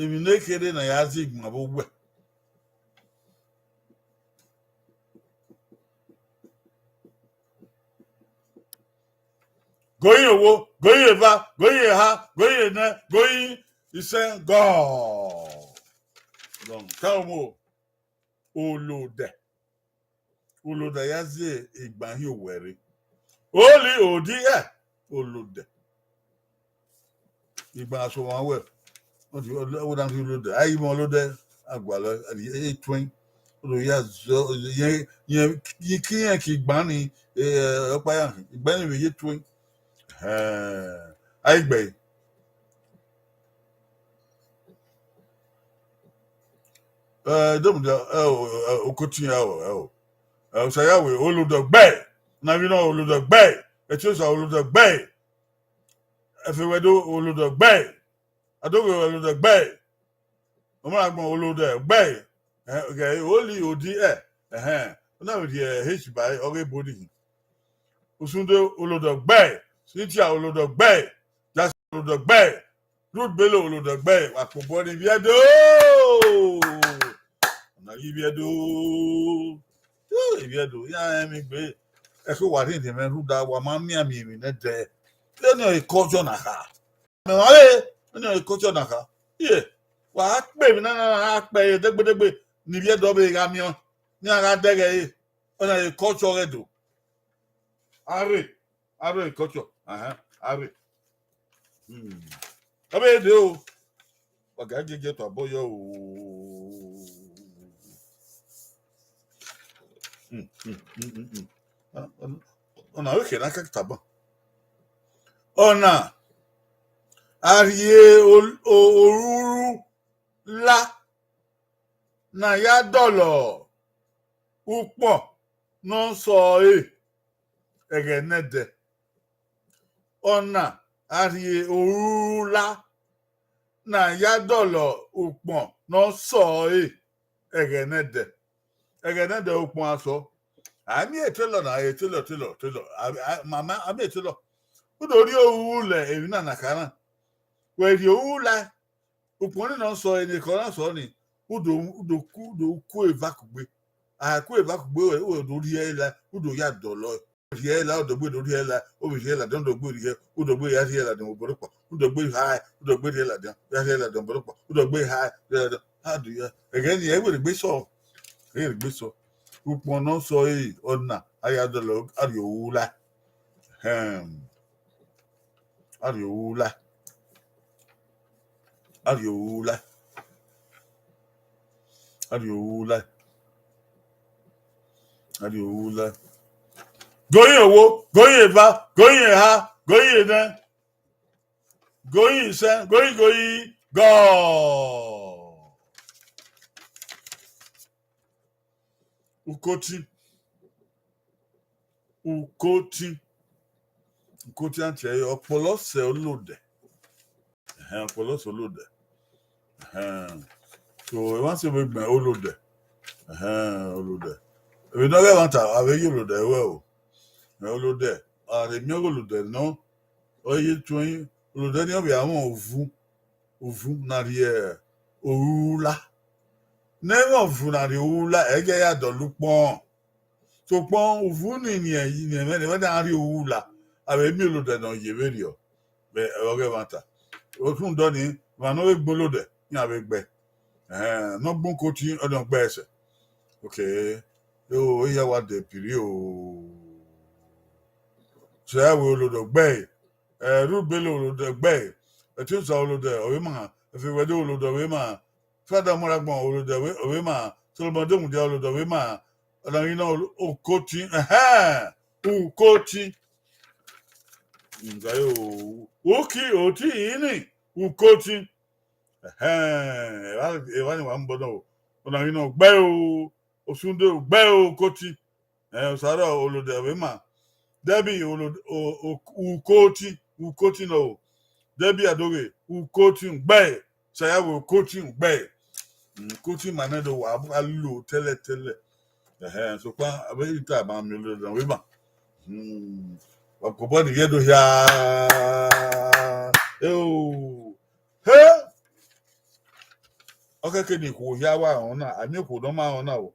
Emwi ne kherhe ne a ya zẹ igban vbe owẹ. Goyin owo, goyin eva, goyin eha, goyin enẹ, goyin isẹn, gọ. Gọ, ta omo, olodẹ. Olodẹ ya zẹ igban hin owẹ rre. Oli odi ẹ, olodẹ. Igban suọmwa wẹ, ọ di, ọ, ọ, ọ na fi olodẹ. A i mwẹ olodẹ, a gualọ, a di, e tuẹn. Olo ya zọ, yẹn, yẹn, yẹn ki yẹn ke igban ni, eh, ọkpa ya, igban ni vbe ye tuẹn. Ẹhẹn, a i gbe. Eh, Adegbuda, ẹ o, ẹ o, Okotin, ẹ o, ẹ o. Ẹ o, Osayawe, olodẹ ọ gbe. Ọna vbe nọ, olodẹ ọ gbe. Ẹtiosa, olodẹ ọ gbe. Ẹfẹwẹdo, olodẹ ọ gbe. Adoghe, olodẹ ọ gbe. Ọmọragbọn, olodẹ ọ gbe. Ẹhẹn, ghẹ oli odi ẹ. Ẹhẹn, ọ na vbe rhie H ba ọghe body hin. Osunde, olodẹ ọ gbe. Cynthia, olodẹ ọ gbe. Jackson, olodẹ ọ gbe. Ruth Bello, olodẹ ọ gbe. Wa kpobọ ni vbiẹ do. Ọna ghi vbiẹ do. Yo, ivbiẹ do, iran rẹn emwi gbe. Ẹso wa rhie ne mwẹ rhunmwuda wa ma miẹn miẹn emwi nẹdẹ. Vbene ọ culture na kha. Mẹ ma re, vbene ọ culture na kha. Iye, wa kpe emwi na na kpe ẹre degbe degbe, ne ivbiẹ do vbe gha miẹn, ne iran gha dẹghe ẹre. Ọna culture ọghe do. A rre, a rre culture. Ahan, a rre. Hmm. Ọ vbe dee o. Wa ga giẹgiẹ tobọ abọ yọ o. Hmm, hmm, hmm, hmm, hmm. Ọna, ọna, ọna vbe kherhe na ka tobọ. Ọna, a rhie o-, o-, oruru la ne a ya dọlọ ukpọn ne ọ sọ ẹre ẹghẹ nẹdẹ. Ọna, a rhie oruru la ne a ya dọlọ ukpọn ne ọ sọ ẹre ẹghẹ nẹdẹ. Ẹghẹ nẹdẹ ukpọn asọ. A miẹn telọ na, e telọ, telọ, telọ. A, a, mama, a miẹn telọ. U do rhie oruru la emwi na na kha na. Wẹ rhie oruru la, ukpọn ni ne ọ sọ, eni ekhọe na sọ ni, u do, u do ku, u do ku eva kugbe. A ku eva kugbe, wẹ, wẹ do rhie la, u do ya dọlọ. Rhie la, u do gbe do rhie la, u vbe rhie ladian, u do gbe rhie, u do gbe ya rhie ladian obọ rhọkpa, u do gbe ha, u do gbe rhie ladian, ya rhie ladian obọ rhọkpa, u do gbe ha, rhie ladian, a do ya. Ẹghẹ ni, ẹ i wẹ rhie egbe sọ, ẹ i wẹ rhie egbe sọ. Ukpọn ne ọ sọ ẹre, ọna, a ya dọlọ, a rhie oruru la. Ẹhẹn. A rhie oruru la. A rhie oruru la. A rhie oruru la. A rhie oruru la. Goyin owo, goyin eva, goyin eha, goyin enẹ, goyin isẹn, goyin, goyin, gọ. Ukoti. Ukoti. Ukoti a tie ẹre, ọkpọlọ sẹ olodẹ. Ẹhẹn, ọkpọlọ sẹ olodẹ. Ẹhẹn. So, emwa sẹ vbe gbẹn olodẹ. Ẹhẹn, olodẹ. Emwi ne ọ ghẹ ẹmwata, a vbe ye olodẹ ruẹ o. Ẹhẹn, olodẹ, a rhe miẹn ọghe olodẹ nọ, ọ ye tuẹn, olodẹ ni ọ vbe a mwẹ uvu, uvu ne a rhie orhurhu la. Ne ẹmwẹ ọvun na rrie orhurhu la, ẹ i ya dọlọ ukpọn. Sokpan uvun ni ne ẹmwẹ ne ẹmwẹ na rrie orhurhu la, a vbe miẹn olodẹ ne ọ ye vberriọ vbe ọghe ẹmwata. Rhunmwuda ọnii, emwa ne ọ vbe gbe olodẹ, iran vbe gbe ẹe. Ẹhẹn, ne ọ gbe ukotin, ọnii ọ gbe ẹe sẹ. Okay. O, ehia wa de piri o. Sẹ wẹ olodẹ ọ gbe ẹe. Eh, Rubele olodẹ ọ gbe ẹe. Ẹtiosa olodẹ ọ vbe ma. Ẹfẹwẹde olodẹ ọ vbe ma. Fada Ọmọragbọn olodẹ ọ vbe, ọ vbe ma. Solomọn Demudia olodẹ ọ vbe ma. Ọna ghi nọ olo-, ukotin, ẹhẹn, ukotin. Nga yo, uki oti ini, ukotin. Ẹhẹn, evba, evba ni wa mu bọ nọ o. Ọna ghi nọ gbe o, Osunde gbe o, ukotin. Eh, Osaro olodẹ ọ vbe ma. Debbie olo-, o-, o-, ukotin, ukotin nọ o. Debbie Adoghe, ukotin gbe. Sayawe ukotin gbe. Mm, ukotin ma nẹ do wa, a lo tẹlẹ tẹlẹ. Ẹhẹn, sokpan, avbe ita ma miẹn olodẹ ọ vbe ma. Mm, wa kobọ ni vbe do hia. Eo. He! Ọ khẹke ne ikhuo hia wa rẹn ọna, a miẹn okhuo ne ọ ma rẹn ọna o.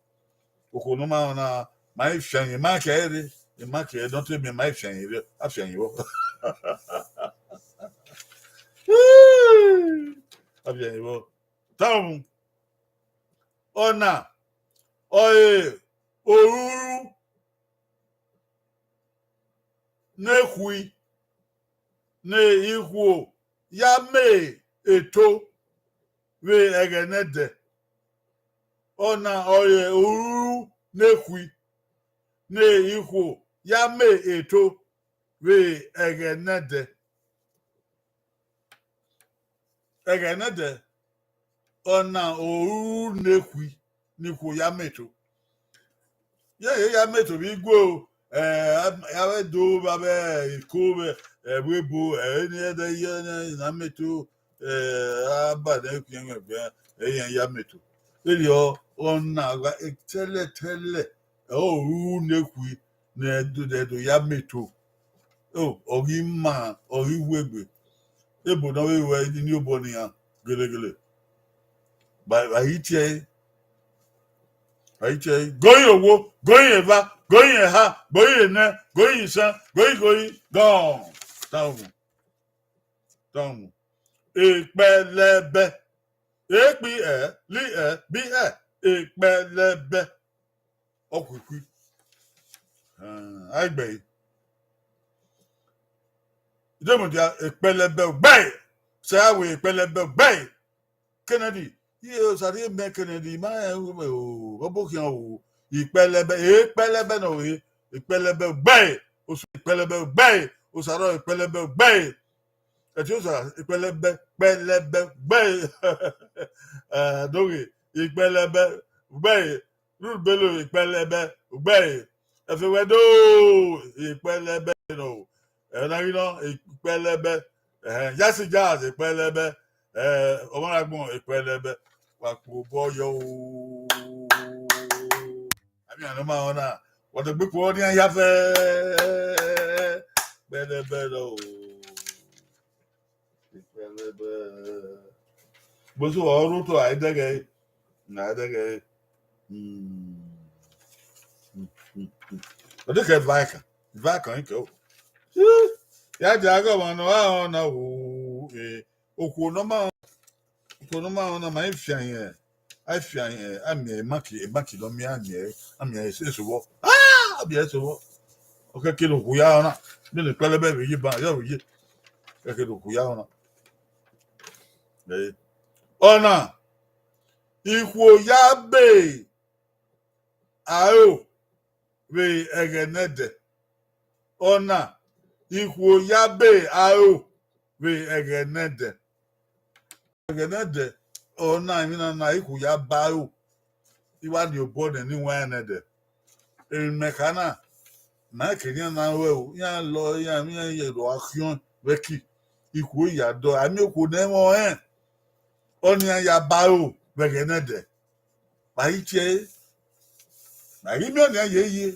Okhuo ne ọ ma rẹn ọna, ma i fian ẹre, ma kẹ ẹre, ma kẹ ẹre, don't tell me, ma i fian ẹre, a fian ẹre vbọ. A fian ẹre vbọ. Tau, ọna, ọre orhurhu ne khui, ne ikhuo ya miẹn eto vbe ẹghẹ ne ẹdẹ. Ọna ọre orhurhu ne khui, ne ikhuo ya miẹn eto vbe ẹghẹ ne ẹdẹ. Ẹghẹ ne ẹdẹ, ọna orhurhu ne khui, ne ikhuo ya miẹn eto. Ye, ye ya miẹn eto vbe igue o, eh, a, a vbe do vbe avbe iko vbe, eh, vbe ebo, eh, eni ẹdẹ ye ne a miẹn eto, eh, a ba nẹ khian ẹgbẹ, eh, iran ya miẹn eto. Erriọ, ọna gha, eh, tẹlẹ tẹlẹ, eh, orhurhu ne khui, ne ẹdẹ do ya miẹn eto. O, ọ ghi ma, ọ ghi wu egbe. Ebo ne ọ vbe ruẹ ini obọ nian gelegele. Ba, ba i tie ẹre. Ba i tie ẹre. Goyin owo, goyin eva, goyin eha, goyin enẹ, goyin isan, goyin goyin, gọn. Tau mu. Tau mu. Ekpẹlẹbẹ. Ekpi ẹ, li ẹ, bi ẹ, ekpẹlẹbẹ. Ọ khuikhui. Ah, a i gbe ẹre. Idemudia ekpẹlẹbẹ gbe ẹre. Sẹ a wẹ ekpẹlẹbẹ gbe ẹre. Kennedy, iye Osarọ mẹ Kennedy, ma rẹn o, ọ bọ khian o. Ekpẹlẹbẹ, ekpẹlẹbẹ nọ re, ekpẹlẹbẹ gbe ẹre. Osu ekpẹlẹbẹ gbe ẹre. Osarọ ekpẹlẹbẹ gbe ẹre. Ẹtiosa ekpẹlẹbẹ, kpẹlẹbẹ gbe ẹre. Eh, Adoghe ekpẹlẹbẹ gbe ẹre. Rubele ekpẹlẹbẹ gbe ẹre. Ẹfẹwẹde ekpẹlẹbẹ nọ. Ẹna ghi nọ ekpẹlẹbẹ. Eh, Yasi Jazz ekpẹlẹbẹ. Eh, Ọmọragbọn ekpẹlẹbẹ. Wa kpe obọ yọ o. Ami anọ ma ọna. Wa dọgbe kpo ọna ya fẹ. Ekpẹlẹbẹ nọ o. Ikpẹlẹbẹ. Boso ọre otọ a i dẹghẹ, a i dẹghẹ. Hmm. Hmm, hmm, hmm. Ọ dẹkẹ Vikan, Vikan ikẹ o. Ya dia ghe ọmwa ne ọ ra rẹn ọna o, eh, okhuo ne ọ ma, okhuo ne ọ ma rẹn ọna, ma i fian ẹre, a i fian ẹre, a miẹn emaki, emaki ne ọ miẹn, a miẹn, a miẹn eso vbọ. Ah, a miẹn eso vbọ. Ọ kẹke ne okhuo ya rẹn ọna, ne ekpẹlẹbẹ vbe ye ban, ya vbe ye. Kẹke ne okhuo ya rẹn ọna. Eh. Ọna, ikhuo ya be aro vbe ẹghẹ ne ẹdẹ. Ọna, ikhuo ya be aro vbe ẹghẹ ne ẹdẹ. Ẹghẹ ne ẹdẹ, ọna emwi na na ikhuo ya ba aro. I wa ni obọ nẹ ne iwẹn ne ẹdẹ. Emwi mẹ kha na, ma ke nian na ruẹ o, iran lọ, iran, iran ye do a khiọn vbe ẹki. Ikhuo ya dọ, a miẹn okhuo ne ẹmwẹ ọnrẹn, ọnii iran ya ba aro vbe ẹghẹ ne ẹdẹ. Ma i tie ẹre. Ma ghi miẹn ọnii ye ye.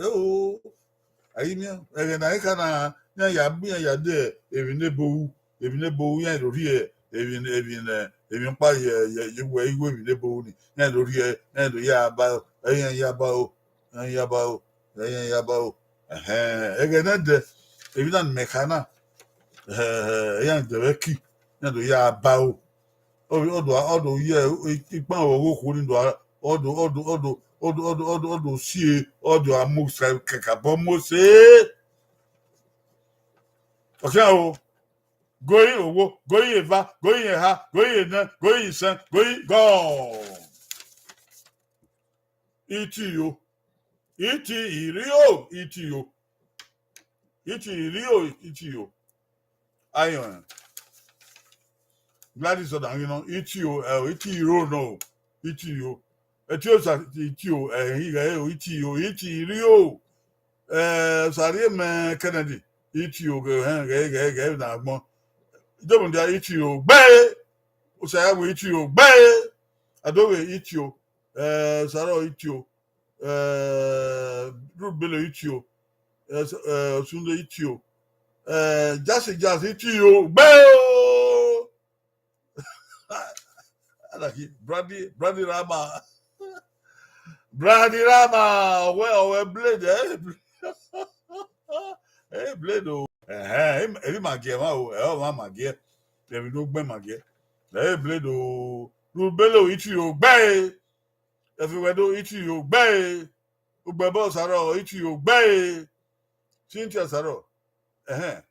Eo. A ghi miẹn, ẹghẹ ne a i kha na, iran ya, iran ya de emwi ne ebo ru, emwi ne ebo ru, iran do rhie emwi, emwi ne, Emwi ọkpa ye, ye, ye wẹ igho emwi ne ebo ru ni, iran do rhie, iran do ya ba, iran ya ba o, iran ya ba o, iran ya ba o. Ẹhẹn, ẹghẹ nẹdẹ, emwi na ne imẹ kha na, eh, iran dẹ vbe ẹki, iran do ya ba o. Ọ do, ọ do ye ikpan vbe ọghe okhuo ni do, ọ do, ọ do, ọ do, ọ do, ọ do, ọ do, ọ do sie, ọ do a mu kakabọ mu ose. Ọ khian o, goyi owo, goyi eva, goyi eha, goyi enẹ, goyi isẹn, goyi gọ. Itiyo, iti irio, itiyo. Iti irio, itiyo. Ayọn. Gladys Ọdanghinọ, itiyo, eh, iti iro nọ, itiyo. Etiosa, itiyo, eh, ighẹ, itiyo, iti irio. Eh, Osariemẹ Kennedy, itiyo, ghẹ, ghẹ, ghẹ, ghẹ, na agbọn. Idomundia, itiyo, gbe! Osayawe, itiyo, gbe! Adoghe, itiyo. Eh, Osaro, itiyo. Eh, Rubele, itiyo. Eh, S-, eh, Osunde, itiyo. Eh, Jasi, Jasi, itiyo, gbe o! Alaki, Brady, Brady Rama. Brady Rama, ọwẹ, ọwẹ Blade, eh? Eh, Blade o. Ẹhẹn, eri ma giẹ mwa o, ẹ, ọ mwa ma giẹ. Emwi ne ugbẹn ma giẹ. Eh, Blade o. Rubele, itiyo, gbe e. Ẹfe wẹ do, itiyo, gbe e. Ugbẹbọ Osaro, itiyo, gbe e. Cynthia Osaro. Ẹhẹn.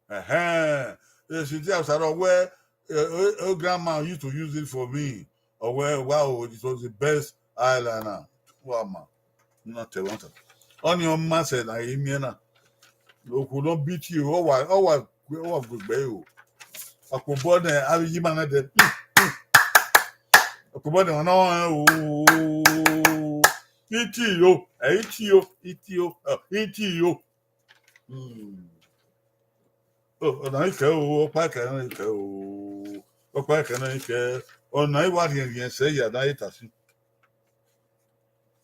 Ẹhẹn. Eh, Cynthia Osaro wẹ, eh, eh, eh, grandma used to use it for me. Ọ wẹ, wow, it was the best eyeliner. Wa ma. Na tẹ wan ta. Ọni ọ ma sẹ na, I miẹn na. Okhuo ne ọ bi itiyo, ọ wa, ọ wa, ọ wa gu egbe ẹre o. Akpobọ nẹ avbe iye ima nẹdẹ. Akpobọ nẹ ọna o. Itiyo, ẹ, itiyo, itiyo, ẹ, itiyo. Hmm. O, ọna i kẹ o, ọkpa i kẹ na i kẹ o. Ọkpa i kẹ na i kẹ. Ọna i wa rhiẹnrhiẹn sẹ ya na i ta si.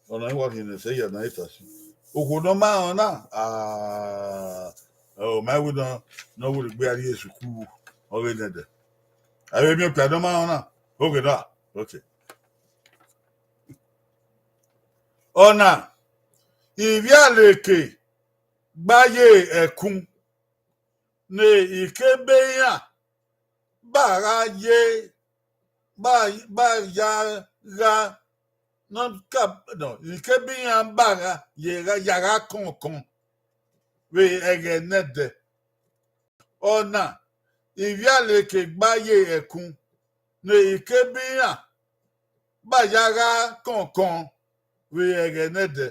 Ọna i wa rhiẹnrhiẹn sẹ ya na i ta si. Okhuo ne ọ ma rẹn ọna, ah, ọ ma wẹ nọ, ne ọ wẹ gbe a rrie sukuru, ọ ghe nẹdẹ. Avbe emwi okpia ne ọ ma rẹn ọna, oghe na, okay. Ọna, ivbialeke gba ye ẹkun ne ikebe iran ba gha ye, ba, ba ya gha, nọ ka, nọ, ikebe iran ba gha ye gha, ya gha kọnkọn vbe ẹghẹ nẹdẹ. Ọna, ivbialeke gba ye ẹkun ne ikebe iran ba ya gha kọnkọn vbe ẹghẹ nẹdẹ.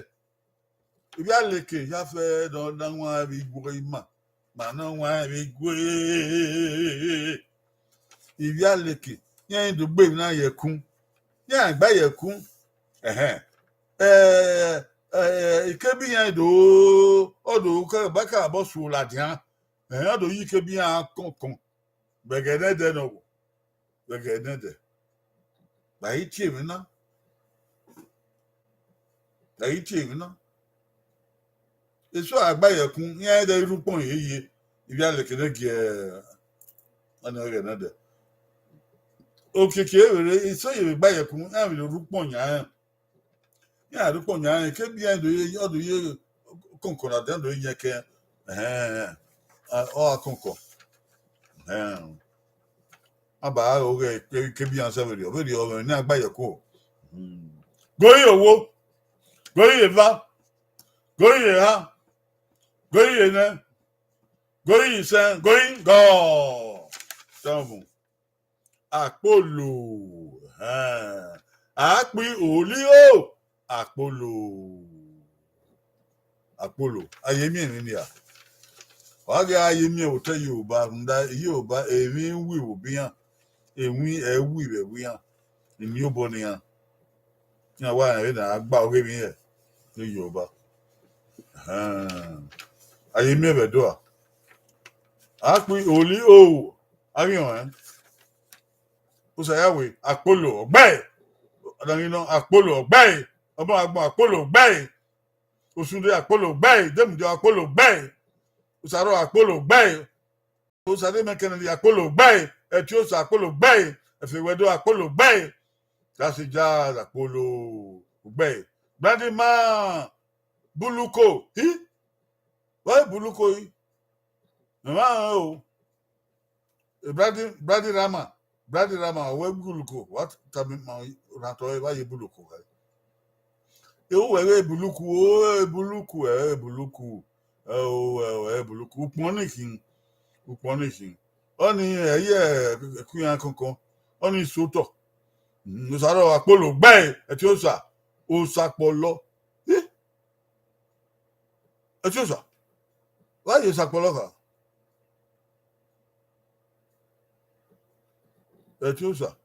Ivbialeke ya fẹ ne ọ na wan vbe igue ima, ma na wan vbe igue. Ivbialeke, iran i do gbe emwi na ye ẹkun, iran gba ye ẹkun. Ẹhẹn. Eh, eh, ikebe iran do, ọ do kẹ, ba ka bọ suo ladian. Ẹhẹn, ọ do ye ikebe iran kọnkọn. Vbe ẹghẹ nẹdẹ nọ, vbe ẹghẹ nẹdẹ. Gba i tie emwi na. Gba i tie emwi na. Eso a gba ye ẹkun, iran i dẹ rre ukpọn ye ye, ivbialeke ne gie, ọna ẹghẹ nẹdẹ. Okiekie vbe rre, eso ye vbe gba ye ẹkun, iran vbe rre ukpọn yan rẹn. Iran rre ukpọn yan rẹn, ikebe iran do ye, ọ do ye kọnkọn na, dan do ye yẹn kẹ, ẹhẹn, ọ gha kọnkọn. Ẹhẹn. A ba gha ro ghe ikebe iran sẹ vberriọ, vberriọ mwẹ ne a gba ye ẹkun o. Hmm. Goyi owo, goyi eva, goyi eha, goyi enẹ, goyi isẹn, goyi gọ. Tẹn vbun. Akpolo. Ẹhẹn. Akpi olio, akpolo. Akpolo. A ye miẹn emwi nia. Wa ghi a ye miẹn vbe otọ Yoruba, rhunmwuda Yoruba, emwi wi vbe obọ iran, emwi ẹ wi vbe ẹvbo iran, eni obọ ne iran. Iran wa rẹn vbene a gba ọghe emwi hẹ ne Yoruba. Ẹhẹn. A ye miẹn vbe Ẹdo a. Akpi olio, a ghi rẹn. Osayawe, akpolo, ọ gbe. Ọdanghinọ, akpolo, ọ gbe. Ọmọ agbọn, akpolo, ọ gbe. Osunde, akpolo, ọ gbe. Demudia, akpolo, ọ gbe. Osaro, akpolo, ọ gbe. Osa de mẹ kẹnẹ, Akpolo gbe, Ẹtiosa Akpolo gbe, Ẹfewẹdo Akpolo gbe, Kasijazi Akpolo gbe, Brandima Buluko, hi, wẹ Buluko hi, mẹ ma rẹn o. Bradi, Bradi Rama, Bradi Rama, wẹ Buluko, wa tama ma, na tọ eva ye Buluko. Ewu wẹ ghe Buluku, o Buluku, ẹ Buluku, ẹ o, ẹ o, ẹ Buluku, ukpọn ni khin, ukpọn ni khin. Ọni ẹ ye ẹkun iran kọnkọn, ọni sotọ. Osa rọ Akpolo gbe, Ẹtiosa, Osa kpọlọ. Hi, Ẹtiosa, wa ye Osa kpọlọ kha. Ẹtiosa,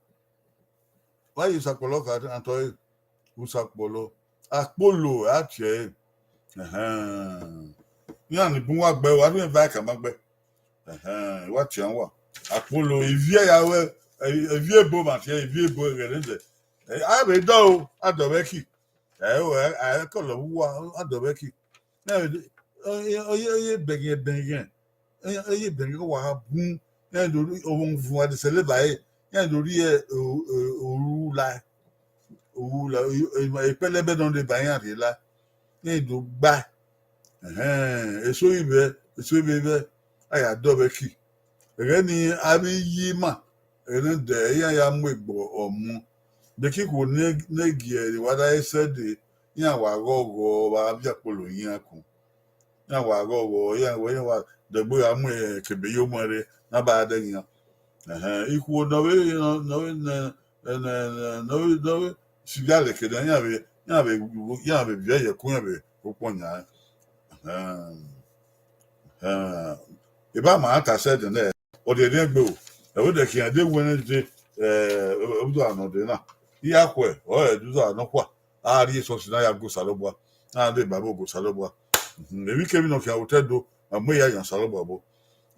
wa ye Osa kpọlọ kha, na tọ ẹre, Osa kpọlọ, Akpolo a tie ẹre. Ẹhẹn. Iran ni bun wa gbe, wa rhie vice ma gbe. Ẹhẹn, wa tie ẹre wa. Akpolo, ivie ya wẹ, ivie ebo ma tie, ivie ebo ẹghẹ ne dẹ. A vbe dọ o, a dọ vbe ki. Ẹ o, ẹ, ẹ kọlọ vbe uwa, a dọ vbe ki. Ẹ, ọ ye, ọ ye, ọ ye bẹghiẹn bẹghiẹn. Ẹ, ọ ye bẹghiẹn wa bun. Ẹ do rhie, ovun vun wa de sẹlẹ ba ẹre. Ẹ do rhie, ẹ, o, o, oru la. Oru la, o, o, epẹlẹbẹ nọ deba iran rhie la. Ẹ do gba. Ẹhẹn, eso ivẹ, eso ivẹ vẹ, a ya dọ vbe ki. Ẹghẹ ni avbe iye ima, ẹghẹ ne dẹ iran ya mu egbe ọmọ. Bekẹkẹ ne, ne gie ẹre wa da sẹ dee, iran wa ghọghọ vbe a viọ Akpolo ye iran kun. Iran wa ghọghọ, iran wẹ iran wa dẹgbe gha mu, eh, kebe ye ọmọ ẹre, ne a ba dẹ iran. Ẹhẹn, ikhuo ne ọ vbe, ne ọ vbe nẹ, nẹ, nẹ, nẹ, ne ọ vbe, ne ọ vbe si via leke nẹ, iran vbe, iran vbe, iran vbe viẹ ye ẹko, iran vbe rhie ukpọn yan. Ẹhẹn. Ẹhẹn. Eba ma ta sẹ ẹdẹ nẹ, ọ rhiẹnrhiẹn egbe o. Ẹvbo dẹ khian de wẹ nẹ dede, eh, ẹvbo dọ nọ dede na. Iran khuẹ, ọ rẹ ẹdẹ dọ nọ khuẹ. A rhie esọsi na ya gu Osanobua, a deba ẹvbo gu Osanobua. Mhm, emwikemwi ne ọ khian vbe otọ Ẹdo, ma mu eya yan Osanobua obọ.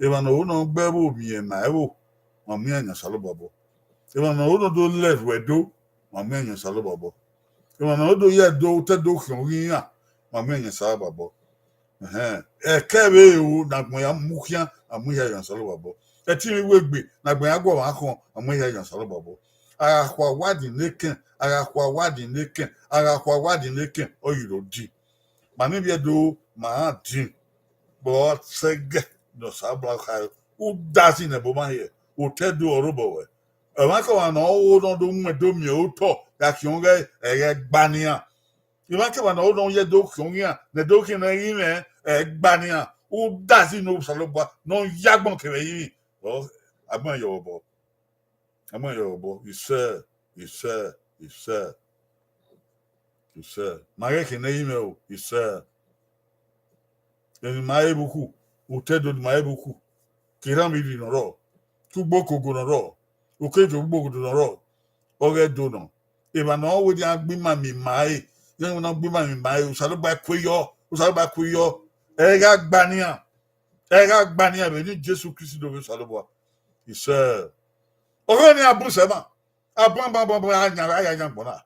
Emwa ne ọ ho ne ọ gbe ẹvbo miẹn ma ẹvbo, ma mu iran yan Osanobua obọ. Emwa ne ọ ho ne ọ do lẹ erhuẹ Ẹdo, ma mu iran yan Osanobua obọ. Emwa ne ọ ho do ya Ẹdo, otọ Ẹdo khian ọghe iran, ma mu iran yan Osanobua obọ. Ẹhẹn, ẹkẹ vbe ro ne agbọn ya mu khian, a mu iran yan Osanobua obọ. Ẹtin vbe iwegbe ne agbọn ya gu ọmwa khọn, a mu iran yan Osanobua obọ. A gha khua wadi ne ekẹn, a gha khua wadi ne ekẹn, a gha khua wadi ne ekẹn, ọ yi ro di. Ma ne ivbi Ẹdo, ma rhan din. Vbe ọ sẹ ẹghẹ ne Osanobua khare, u dazi ne ẹbọ ma hiẹ, otọ Ẹdo ọre obọ ruẹ. Ọmwaikọmwa ne ọ ho ne ọ do mu Ẹdo miẹn otọ gha khian ọghe ẹghẹ gba nian. Emwa kevbe ne ọ ho ne ọ ya Ẹdo khian ọghe iran, ne Ẹdo khian ne ẹ i mwẹ ẹgba nian, u dazi ne Osanobua ne ọ ya agbọn kevbe ẹrinmwi. Ọ, agbọn yọ obọ. Agbọn yọ obọ. Isẹ, isẹ, isẹ. Isẹ. Ma ghẹ khian ne ẹ i mwẹ o, isẹ. Emwi ma re vbe ukhu, otọ Ẹdo ni ma re vbe ukhu. Ke erhan vbe irhi ne ọ rrọọ, ke ugbo ke ogo ne ọ rrọọ, oke ke ugbo ne ọ rrọọ, ọghe Ẹdo nọ. Emwa ne ọ wẹ ne iran gbe ima miẹn ima ẹre, iran wẹ ne ọ gbe ima miẹn ima ẹre, Osanobua kue yọ, Osanobua kue yọ. Ẹ gha gba nian, ẹ gha gba nian vbe eni Jesu Kristi do vbe Osanobua. Isẹ. Ọghe ne a bun sẹ ma, a bun, a bun, a bun, a bun, a ya, a ya yan agbọn na.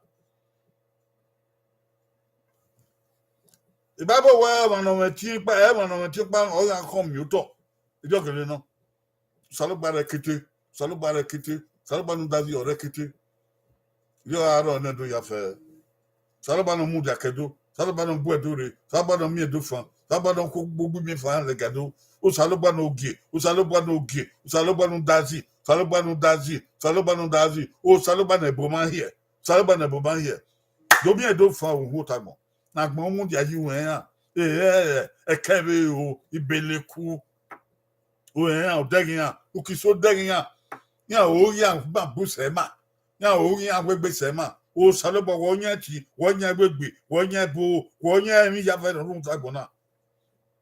Bible wẹẹ, ọmwa ne ọ mwẹ etiẹn ọkpa, ẹmwẹ ne ọ mwẹ etiẹn ọkpa, ọ gha khọn miẹn otọ. Erriọ gele nọ. Osanobua rẹkete, Osanobua rẹkete, Osanobua ne u dazi ọ rẹkete. Erriọ gha rrọọ ne Ẹdo ya fẹ. Osanobua ne ọ mudia ke Ẹdo, Osanobua ne ọ bu Ẹdo rre, Osanobua ne ọ miẹn Ẹdo fan, Osanobua ne ọ khu gbogbo imiẹnfan lẹga Ẹdo. Osanobua ne ogie, Osanobua ne ogie, Osanobua ne u dazi, Osanobua ne u dazi, Osanobua ne u dazi, Osanobua ne ẹbọ ma hiẹ, Osanobua ne ẹbọ ma hiẹ. Do miẹn Ẹdo fan, u hu ota agbọn. Ne agbọn mudia ye uwẹ iran. Ẹ, ẹ, ẹ, ẹkẹ vbe ro, ibeleku. Uwẹ iran, odẹghe iran, ukiso odẹghe iran. Iran ro iran ma bu sẹ ma. Iran ro iran wegbe sẹ ma. Osanobua, wẹ ọ yan ẹtin, wẹ ọ yan ẹgbegbe, wẹ ọ yan ẹbo, wẹ ọ yan emwi iyavẹ ne ọ rhunmwuda agbọn na.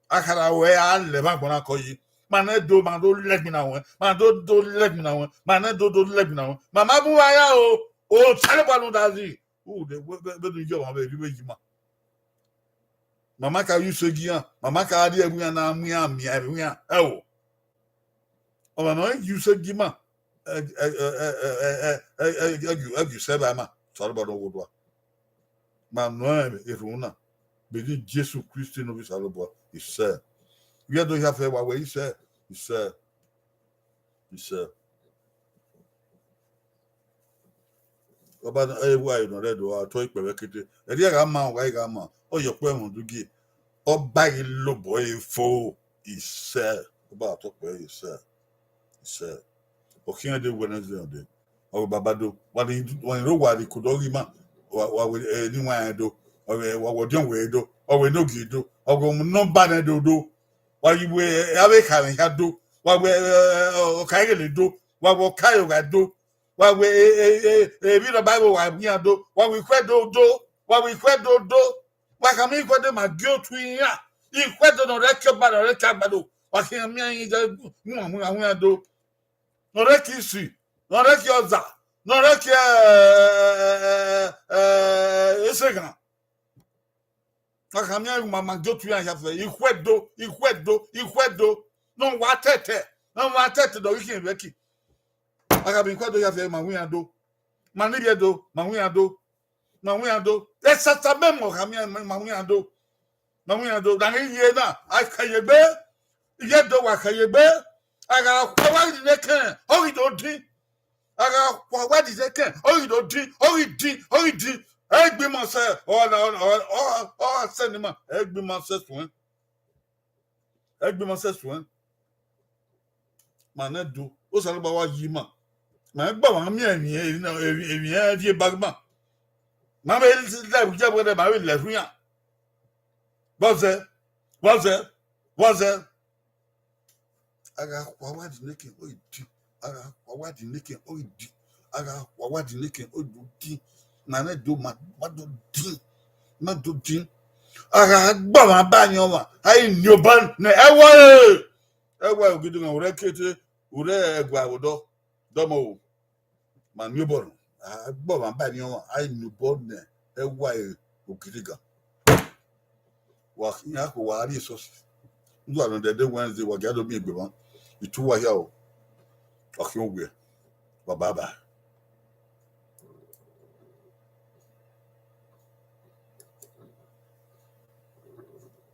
A khara ruẹ a lẹ vbe agbọn na kọ yi. Ma nẹ do, ma do lẹgbin na ruẹ, ma do do lẹgbin na ruẹ, ma nẹ do do lẹgbin na ruẹ. Ma ma bu uwa ya o, Osanobua ne u dazi. U de vbe, vbe, vbe do ye ọmwa vbe rhie vbe yi ima. Ma ma ka ye use gie iran, ma ma ka rhie ẹvbo iran na mu iran miẹn ẹvbo iran. Ẹ o. Ọmwa ne ọ ye use gie ima, ẹ, ẹ, ẹ gie use ba ima, Osanobua ne ọ ghodua. Ma nọ erhunmwu na, vbe eni Jesu Kristi ne ovbi Osanobua, isẹ. Vbe Ẹdo hia fẹ wa wẹ isẹ, isẹ. Isẹ. Ọba na, e wa nọ rẹ do, a tọ ikpẹvẹ kete. Ẹdẹ a gha ma, ọ gha, gha ma. Ọ yọ kpẹ mọ dugie. Ọba ghi lobọ ẹre fo. Isẹ. Ọba tọ kpẹ isẹ. Isẹ. Ọ khian de Wednesday ọde. Ọ wẹ baba do. Wa ni, wa ni ro wa ni kodo ghi ma. Wa, wa wẹ, eh, ni wa do. Ọ wẹ, wa wẹ ọdiọn wẹ do. Ọ wẹ enogie do. Ọ wẹ nọmba nẹ do do. Wa yi wẹ, eh, avbe kha mwẹ hia do. Wa wẹ, eh, eh, ọka ighele do. Wa wẹ ọka ẹrọgha do. Wa wẹ, eh, eh, eh, eh, emwi rhọba ẹvbo wa wian do. Wa wẹ ikhuẹ do do. Wa wẹ ikhuẹ do do. Wa khama ikhuẹ do ma gie otu iran. Ikhuẹ do ne ọ rẹ ke ọba, ne ọ rẹ ke agbado. Wa khian miẹn iran ye winna winna winna do. Ne ọ rẹ ke isi, ne ọ rẹ ke ọza, ne ọ rẹ ke, eh, eh, eseghan. A kha miẹn ma ma gie otu iran hia fẹ, ikhuẹ do, ikhuẹ do, ikhuẹ do. Ne ọ wa tẹtẹ, ne ọ wa tẹtẹ dọ ghi khian vbe ẹki. A kha miẹn ikhuẹ do hia fẹ, ma wẹ iran do. Ma ni rhie do, ma wẹ iran do. Ma wẹ iran do. Esasa mẹ mọ kha miẹn, ma wẹ iran do. Ma wẹ iran do. Na ghi ye na, a kha ye egbe. Iye do wa kha ye egbe. A gha khua wa di nẹkẹn, ọ ghi do din. A gha khua wa di nẹkẹn, ọ ghi do din, ọ ghi din, ọ ghi din. Ẹ gbe ima sẹ, ọ, ọ, ọ, ọ, ọ sẹ ne ima, ẹ gbe ima sẹ suẹn. Ẹ gbe ima sẹ suẹn. Ma nẹ do, Osanobua wa yi ima. Ma gba wa miẹn emwi, emwi, emwi, emwi rhie ba ma. Ma vbe lẹ vbe ma vbe lẹ rhu iran. Vbọzẹ, vbọzẹ, vbọzẹ. A gha khua wa di nẹkẹn, ọ ghi din. A gha khua wa di nẹkẹn, ọ ghi din. A gha khua wa di nẹkẹn, ọ ghi din. Ma nẹ do ma, ma do din. Ma do din. A gha gba ọmwa ba yan ọmwa, a i ni obọ nẹ ẹwẹ. Ẹwẹ ogidi ngan, u rẹ kete, u rẹ ẹguae vbe odọ, dọmọ o. Ma ni obọ nọ, a gba ọmwa ba yan ọmwa, a i ni obọ nẹ ẹwẹ ogidi gan. Wa khian ko wa rrie esọsi. Uwa nọ dẹdẹ Wednesday, wa gia do miẹn egbe mwa. Itu wa hia o. Wa khian owiẹ. Bye bye.